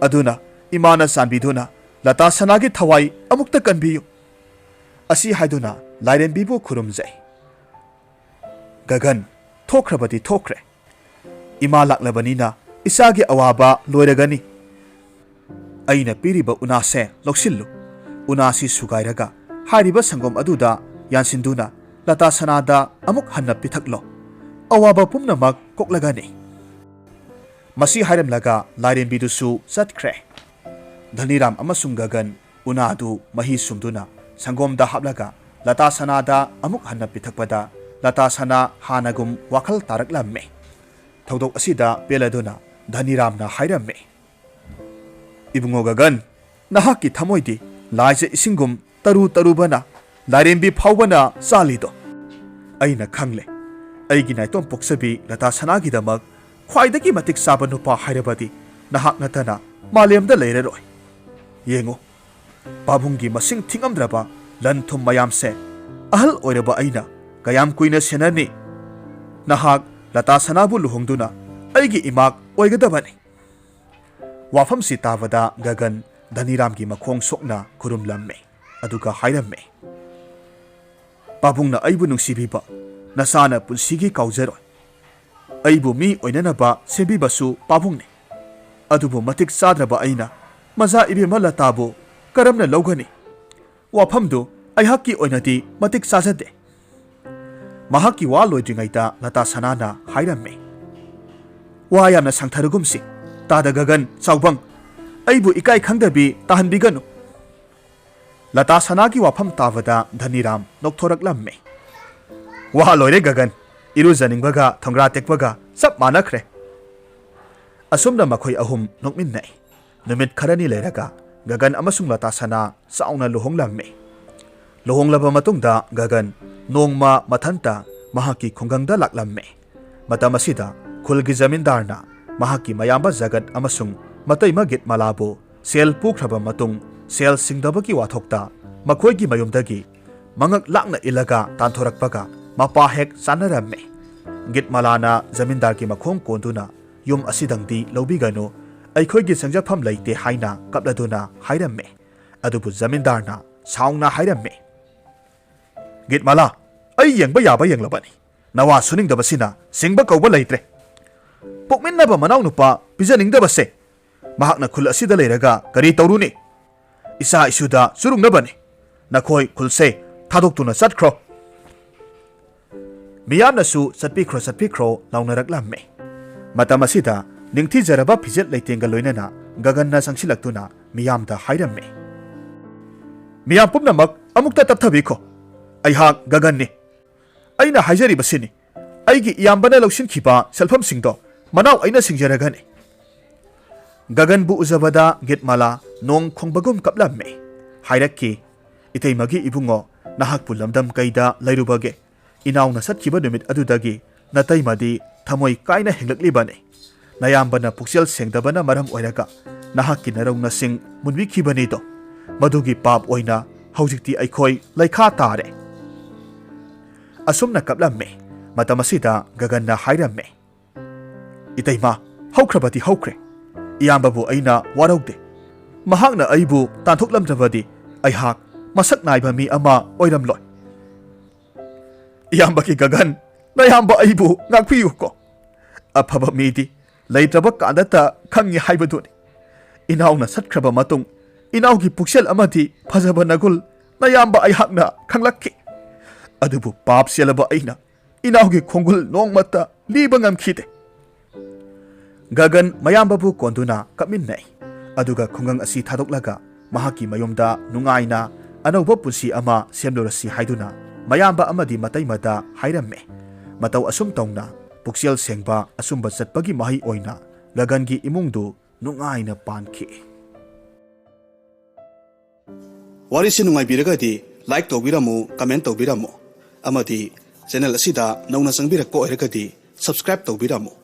ꯑꯗꯨꯅ ꯏꯃꯥꯅ ꯆꯥꯟꯕꯤꯗꯨꯅ ꯂꯇꯥ ꯁꯅꯥꯒꯤ ꯊꯋꯥꯏ ꯑꯃꯨꯛꯇ ꯀꯟꯕꯤꯌꯨ꯫" ꯑꯁꯤ ꯍꯥꯏꯗꯨꯅ ꯂꯥꯏꯔꯦꯝꯕꯤꯕꯨ ꯈꯨꯔꯨꯝꯖꯩ꯫ "ꯒꯒꯟ, ꯊꯣꯛꯈ꯭ꯔꯕꯗꯤ ꯊꯣꯛꯈ꯭ꯔꯦ꯫ ꯏꯃꯥ ꯂꯥꯛꯂꯕꯅꯤꯅ ꯏꯆꯥꯒꯤ ꯑꯋꯥꯕ ꯂꯣꯏꯔꯒꯅꯤ꯫ ꯑꯩꯅ ꯄꯤꯔꯤꯕ ꯎꯅꯥꯁꯦ ꯂꯧꯁꯤꯜꯂꯨ꯫" ꯎꯅꯥꯁꯤ ꯁꯨꯒꯥꯏꯔꯒ ꯍꯥꯏꯔꯤꯕ ꯁꯪꯒꯣꯝ ꯑꯗꯨꯗ ꯌꯥꯟꯁꯤꯟꯗꯨꯅ ꯂꯇꯥ ꯁꯅꯥꯗ ꯑꯃꯨꯛ ꯍꯟꯅ ꯄꯤꯊꯛꯂꯣ꯫ ꯑꯋꯥꯕ ꯄꯨꯝꯅꯃꯛ ꯀꯣꯛꯂꯒꯅꯤ꯫ ꯃꯁꯤ ꯍꯥꯏꯔꯝꯂꯒ ꯂꯥꯏꯔꯦꯝꯕꯤꯗꯨꯁꯨ ꯆꯠꯈ꯭ꯔꯦ꯫ ꯙꯅꯤꯔꯥꯝ ꯑꯃꯁꯨꯡ ꯒꯒꯟ ꯎꯅꯥꯗꯨ ꯃꯍꯤ ꯁꯨꯝꯗꯨꯅ ꯁꯪꯒꯣꯝꯗ ꯍꯥꯞꯂꯒ ꯂꯇꯥ ꯁꯅꯥꯗ ꯑꯃꯨꯛ ꯍꯟꯅ ꯄꯤꯊꯛꯄꯗ ꯂꯇꯥ ꯁꯅꯥ ꯍꯥꯟꯅꯒꯨꯝ ꯋꯥꯈꯜ ꯇꯥꯔꯛꯂꯝꯃꯤ꯫ ꯊꯧꯗꯣꯛ ꯑꯁꯤꯗ ꯄꯦꯜꯂꯗꯨꯅ ꯙꯅꯤꯔꯥꯝꯅ ꯍꯥꯏꯔꯝꯃꯤ, "ꯏꯕꯨꯡꯉꯣ ꯒꯒꯟ, ꯅꯍꯥꯛꯀꯤ ꯊꯃꯣꯏꯗꯤ ꯂꯥꯏꯖ ꯏꯁꯤꯡꯒꯨꯝ ꯇꯔꯨ ꯇꯔꯨꯕꯅ ꯂꯥꯏꯔꯦꯝꯕꯤ ꯐꯥꯎꯕꯅ ꯆꯥꯜꯂꯤꯗꯣ ꯑꯩꯅ ꯈꯪꯂꯦ꯫ ꯑꯩꯒꯤ ꯅꯥꯏꯇꯣꯝ ꯄꯣꯛꯆꯕꯤ ꯂꯇꯥ ꯁꯅꯥꯒꯤꯗꯃꯛ ꯈ꯭ꯋꯥꯏꯗꯒꯤ ꯃꯇꯤꯛ ꯆꯥꯕ ꯅꯨꯄꯥ ꯍꯥꯏꯔꯕꯗꯤ ꯅꯍꯥꯛ ꯅꯠꯇꯅ ꯃꯥꯂꯦꯝꯗ ꯂꯩꯔꯔꯣꯏ꯫ ꯌꯦꯡꯉꯨ, ꯄꯥꯕꯨꯡꯒꯤ ꯃꯁꯤꯡ ꯊꯤꯉꯝꯗ꯭ꯔꯕ ꯂꯟ ꯊꯨꯝ ꯃꯌꯥꯝꯁꯦ ꯑꯍꯜ ꯑꯣꯏꯔꯕ ꯑꯩꯅ ꯀꯌꯥꯝ ꯀꯨꯏꯅ ꯁꯦꯟꯅꯅꯤ? ꯅꯍꯥꯛ ꯂꯇꯥ ꯁꯅꯥꯕꯨ ꯂꯨꯍꯣꯡꯗꯨꯅ ꯑꯩꯒꯤ ꯏꯃꯥꯛ ꯑꯣꯏꯒꯗꯕꯅꯤ꯫" ꯋꯥꯐꯝꯁꯤ ꯇꯥꯕꯗ ꯒꯒꯟ ꯙꯅꯤꯔꯥꯝꯒꯤ ꯃꯈꯣꯡ ꯁꯣꯛꯅ ꯈꯨꯔꯨꯝꯂꯝꯃꯤ꯫ ꯑꯗꯨꯒ ꯍꯥꯏꯔꯝꯃꯤ, "ꯄꯥꯕꯨꯡꯅ ꯑꯩꯕꯨ ꯅꯨꯡꯁꯤꯕꯤꯕ ꯅꯆꯥꯅ ꯄꯨꯟꯁꯤꯒꯤ ꯀꯥꯎꯖꯔꯣꯏ꯫ ꯑꯩꯕꯨ ꯃꯤ ꯑꯣꯏꯅꯅꯕ ꯁꯦꯝꯕꯤꯕꯁꯨ ꯄꯥꯕꯨꯡꯅꯤ꯫ ꯑꯗꯨꯕꯨ ꯃꯇꯤꯛ ꯆꯥꯗ꯭ꯔꯕ ꯑꯩꯅ ꯃꯆꯥ ꯏꯕꯦꯝꯃ ꯂꯇꯥꯕꯨ ꯀꯔꯝꯅ ꯂꯧꯒꯅꯤ? ꯋꯥꯐꯝꯗꯨ ꯑꯩꯍꯥꯛꯀꯤ ꯑꯣꯏꯅꯗꯤ ꯃꯇꯤꯛ ꯆꯥꯖꯗꯦ꯫" ꯃꯍꯥꯛꯀꯤ ꯋꯥ ꯂꯣꯏꯗ꯭ꯔꯤꯉꯩꯗ ꯂꯇꯥ ꯁꯅꯥꯅ ꯍꯥꯏꯔꯝꯃꯤ, ꯋꯥ ꯌꯥꯝꯅ ꯁꯥꯡꯊꯔꯒꯨꯝꯁꯤ꯫ ꯇꯥꯗ ꯒꯒꯟ, ꯆꯥꯎꯕꯪ, ꯑꯩꯕꯨ ꯏꯀꯥꯏ ꯈꯪꯗꯕꯤ ꯇꯥꯍꯟꯕꯤꯒꯅꯨ꯫ ꯂꯇꯥ ꯁꯅꯥꯒꯤ ꯋꯥꯐꯝ ꯇꯥꯕꯗ ꯙꯅꯤꯔꯥꯝ ꯅꯣꯛꯊꯣꯔꯛꯂꯝꯃꯤ꯫ ꯋꯥ ꯂꯣꯏꯔꯦ ꯒꯒꯟ, ꯏꯔꯨꯖꯅꯤꯡꯕꯒ ꯊꯣꯡꯒ꯭ꯔꯥ ꯇꯦꯛꯄꯒ ꯆꯞ ꯃꯥꯟꯅꯈ꯭ꯔꯦ꯫ ꯑꯁꯨꯝꯅ ꯃꯈꯣꯏ ꯑꯍꯨꯝ ꯅꯣꯛꯃꯤꯟꯅꯩ꯫ ꯅꯨꯃꯤꯠ ꯈꯔꯅꯤ ꯂꯩꯔꯒ ꯒꯒꯟ ꯑꯃꯁꯨꯡ ꯂꯇꯥ ꯁꯅꯥ ꯆꯥꯎꯅ ꯂꯨꯍꯣꯡꯂꯝꯃꯤ꯫ ꯂꯨꯍꯣꯡꯂꯕ ꯃꯇꯨꯡꯗ ꯒꯒꯟ ꯅꯣꯡꯃ ꯃꯊꯟꯇ ꯃꯍꯥꯛꯀꯤ ꯈꯨꯡꯒꯪꯗ ꯂꯥꯛꯂꯝꯃꯤ꯫ ꯃꯇꯝ ꯑꯁꯤꯗ ꯈꯨꯜꯒꯤ ꯖꯃꯤꯟꯗꯥꯔꯅ ꯃꯍꯥꯛꯀꯤ ꯃꯌꯥꯝꯕ ꯖꯒꯠ ꯑꯃꯁꯨꯡ ꯃꯇꯩꯃ ꯒꯤꯠꯃꯥꯂꯥꯕꯨ ꯁꯦꯜ ꯄꯨꯈ꯭ꯔꯕ ꯃꯇꯨꯡ ꯁꯦꯜ ꯁꯤꯡꯗꯕꯒꯤ ꯋꯥꯊꯣꯛꯇ ꯃꯈꯣꯏꯒꯤ ꯃꯌꯨꯝꯗꯒꯤ ꯃꯉꯛ ꯂꯥꯛꯅ ꯏꯜꯂꯒ ꯇꯥꯟꯊꯣꯔꯛꯄꯒ ꯃꯄꯥ ꯍꯦꯛ ꯆꯥꯅꯔꯝꯃꯤ꯫ ꯒꯤꯠꯃꯥꯂꯥꯅ ꯖꯃꯤꯟꯗꯥꯔꯒꯤ ꯃꯈꯣꯡ ꯀꯣꯟꯗꯨꯅ, "ꯌꯨꯝ ꯑꯁꯤꯗꯪꯗꯤ ꯂꯧꯕꯤꯒꯅꯨ, ꯑꯩꯈꯣꯏꯒꯤ ꯆꯪꯖꯐꯝ ꯂꯩꯇꯦ" ꯍꯥꯏꯅ ꯀꯞꯂꯗꯨꯅ ꯍꯥꯏꯔꯝꯃꯤ꯫ ꯑꯗꯨꯕꯨ ꯖꯃꯤꯟꯗꯥꯔꯅ ꯁꯥꯎꯅ ꯍꯥꯏꯔꯝꯃꯤ, "ꯒꯤꯠꯃꯥꯂꯥ, ꯑꯩ ꯌꯦꯡꯕ ꯌꯥꯕ ꯌꯦꯡꯂꯕꯅꯤ꯫ ꯅꯋꯥ ꯁꯨꯅꯤꯡꯗꯕꯁꯤꯅ ꯁꯤꯡꯕ ꯀꯧꯕ ꯂꯩꯇ꯭ꯔꯦ꯫ ꯄꯣꯛꯃꯤꯟꯅꯕ ꯃꯅꯥꯎꯅꯨꯄꯥ ꯄꯤꯖꯅꯤꯡꯗꯕꯁꯦ ꯃꯍꯥꯛꯅ ꯈꯨꯜ ꯑꯁꯤꯗ ꯂꯩꯔꯒ ꯀꯔꯤ ꯇꯧꯔꯨꯅꯤ? ꯏꯆꯥ ꯏꯁꯨꯗ ꯆꯨꯔꯨꯡꯅꯕꯅꯤ꯫ ꯅꯈꯣꯏ ꯈꯨꯜꯁꯦ ꯊꯥꯗꯣꯛꯇꯨꯅ ꯆꯠꯈ꯭ꯔꯣ꯫" ꯃꯤꯌꯥꯝꯅꯁꯨ "ꯆꯠꯄꯤꯈ꯭ꯔꯣ, ꯆꯠꯄꯤꯈ꯭ꯔꯣ" ꯂꯥꯎꯅꯔꯛꯂꯝꯃꯤ꯫ ꯃꯇꯝ ꯑꯁꯤꯗ ꯅꯤꯡꯊꯤꯖꯔꯕ ꯐꯤꯖꯦꯠ ꯂꯩꯇꯦꯡꯒ ꯂꯣꯏꯅꯅ ꯒꯒꯟꯅ ꯆꯪꯁꯤꯜꯂꯛꯇꯨꯅ ꯃꯤꯌꯥꯝꯗ ꯍꯥꯏꯔꯝꯃꯤ, "ꯃꯤꯌꯥꯝ ꯄꯨꯝꯅꯃꯛ ꯑꯃꯨꯛꯇ ꯇꯞꯊꯕꯤꯈꯣ꯫ ꯑꯩꯍꯥꯛ ꯒꯒꯟꯅꯤ꯫ ꯑꯩꯅ ꯍꯥꯏꯖꯔꯤꯕꯁꯤꯅꯤ, ꯑꯩꯒꯤ ꯏꯌꯥꯝꯕꯅ ꯂꯧꯁꯤꯟꯈꯤꯕ ꯁꯦꯜꯐꯝꯁꯤꯡꯗꯣ ꯃꯅꯥꯎ ꯑꯩꯅ ꯁꯤꯡꯖꯔꯒꯅꯤ꯫" ꯒꯒꯟꯕꯨ ꯎꯖꯕꯗ ꯒꯤꯠꯃꯥꯂꯥ ꯅꯣꯡ ꯈꯣꯡꯕꯒꯨꯝ ꯀꯞꯂꯝꯃꯤ꯫ ꯍꯥꯏꯔꯛꯈꯤ, "ꯏꯇꯩꯃꯒꯤ ꯏꯕꯨꯡꯉꯣ, ꯅꯍꯥꯛꯄꯨ ꯂꯝꯗꯝ ꯀꯩꯗ ꯂꯩꯔꯨꯕꯒꯦ? ꯏꯅꯥꯎꯅ ꯆꯠꯈꯤꯕ ꯅꯨꯃꯤꯠ ꯑꯗꯨꯗꯒꯤ ꯅꯇꯩꯃꯗꯤ ꯊꯃꯣꯏ ꯀꯥꯏꯅ ꯍꯤꯡꯂꯛꯂꯤꯕꯅꯤ꯫ ꯅꯌꯥꯝꯕꯅ ꯄꯨꯛꯆꯦꯜ ꯁꯦꯡꯗꯕꯅ ꯃꯔꯝ ꯑꯣꯏꯔꯒ ꯅꯍꯥꯛꯀꯤ ꯅꯔꯧ ꯅꯁꯤꯡ ꯃꯨꯟꯕꯤꯈꯤꯕꯅꯤꯗꯣ꯫ ꯃꯗꯨꯒꯤ ꯄꯥꯞ ꯑꯣꯏꯅ ꯍꯧꯖꯤꯛꯇꯤ ꯑꯩꯈꯣꯏ ꯂꯩꯈꯥ ꯇꯥꯔꯦ꯫" ꯑꯁꯨꯝꯅ ꯀꯞꯂꯝꯃꯤ꯫ ꯃꯇꯝ ꯑꯁꯤꯗ ꯒꯒꯟꯅ ꯍꯥꯏꯔꯝꯃꯤ, "ꯏꯇꯩꯃ, ꯍꯧꯈ꯭ꯔꯕꯗꯤ ꯍꯧꯈ꯭ꯔꯦ꯫ ꯏꯌꯥꯝꯕꯕꯨ ꯑꯩꯅ ꯋꯥꯔꯧꯗꯦ꯫ ꯃꯍꯥꯛꯅ ꯑꯩꯕꯨ ꯇꯥꯟꯊꯣꯛꯂꯝꯗ꯭ꯔꯕꯗꯤ ꯑꯩꯍꯥꯛ ꯃꯁꯛ ꯅꯥꯏꯕ ꯃꯤ ꯑꯃ ꯑꯣꯏꯔꯝꯂꯣꯏ꯫ ꯏꯌꯥꯝꯕꯒꯤ ꯒꯒꯟ, ꯅꯌꯥꯝꯕ ꯑꯩꯕꯨ ꯉꯥꯛꯄꯤꯌꯨꯀꯣ꯫ ꯑꯐꯕ ꯃꯤꯗꯤ ꯂꯩꯇ꯭ꯔꯕ ꯀꯥꯟꯗꯇ ꯈꯪꯉꯤ ꯍꯥꯏꯕꯗꯨꯅꯤ꯫ ꯏꯅꯥꯎꯅ ꯆꯠꯈ꯭ꯔꯕ ꯃꯇꯨꯡ ꯏꯅꯥꯎꯒꯤ ꯄꯨꯛꯆꯦꯜ ꯑꯃꯗꯤ ꯐꯖꯕ ꯅꯒꯨꯜ ꯅꯌꯥꯝꯕ ꯑꯩꯍꯥꯛꯅ ꯈꯪꯂꯛꯈꯤ꯫ ꯑꯗꯨꯕꯨ ꯄꯥꯞ ꯆꯦꯜꯂꯕ ꯑꯩꯅ ꯏꯅꯥꯎꯒꯤ ꯈꯣꯡꯒꯨꯜ ꯅꯣꯡꯃꯇ ꯂꯤꯕ ꯉꯝꯈꯤꯗꯦ꯫" ꯒꯒꯟ ꯃꯌꯥꯝꯕꯕꯨ ꯀꯣꯟꯗꯨꯅ ꯀꯞꯃꯤꯟꯅꯩ꯫ ꯑꯗꯨꯒ ꯈꯨꯡꯒꯪ ꯑꯁꯤ ꯊꯥꯗꯣꯛꯂꯒ ꯃꯍꯥꯛꯀꯤ ꯃꯌꯨꯝꯗ ꯅꯨꯡꯉꯥꯏꯅ ꯑꯅꯧꯕ ꯄꯨꯟꯁꯤ ꯑꯃ ꯁꯦꯝꯂꯨꯔꯁꯤ ꯍꯥꯏꯗꯨꯅ ꯃꯌꯥꯝꯕ ꯑꯃꯗꯤ ꯃꯇꯩꯃꯗ ꯍꯥꯏꯔꯝꯃꯤ꯫ ꯃꯇꯧ ꯑꯁꯨꯝ ꯇꯧꯅ ꯄꯨꯛꯆꯦꯜ ꯁꯦꯡꯕ ꯑꯆꯨꯝꯕ ꯆꯠꯄꯒꯤ ꯃꯍꯩ ꯑꯣꯏꯅ ꯒꯒꯟꯒꯤ ꯏꯃꯨꯡꯗꯨ ꯅꯨꯡꯉꯥꯏꯅ ꯄꯥꯟꯈꯤ꯫ ꯋꯥꯔꯤꯁꯤ ꯅꯨꯡꯉꯥꯏꯕꯤꯔꯒꯗꯤ like ꯇꯧꯕꯤꯔꯝꯃꯨ, comment ꯇꯧꯕꯤꯔꯝꯃꯨ, ꯑꯃꯗꯤ channel ꯑꯁꯤꯗ ꯅꯧꯅ ꯆꯪꯕꯤꯔꯛꯄ ꯑꯣꯏꯔꯒꯗꯤ subscribe ꯇꯧꯕꯤꯔꯝꯃꯨ꯫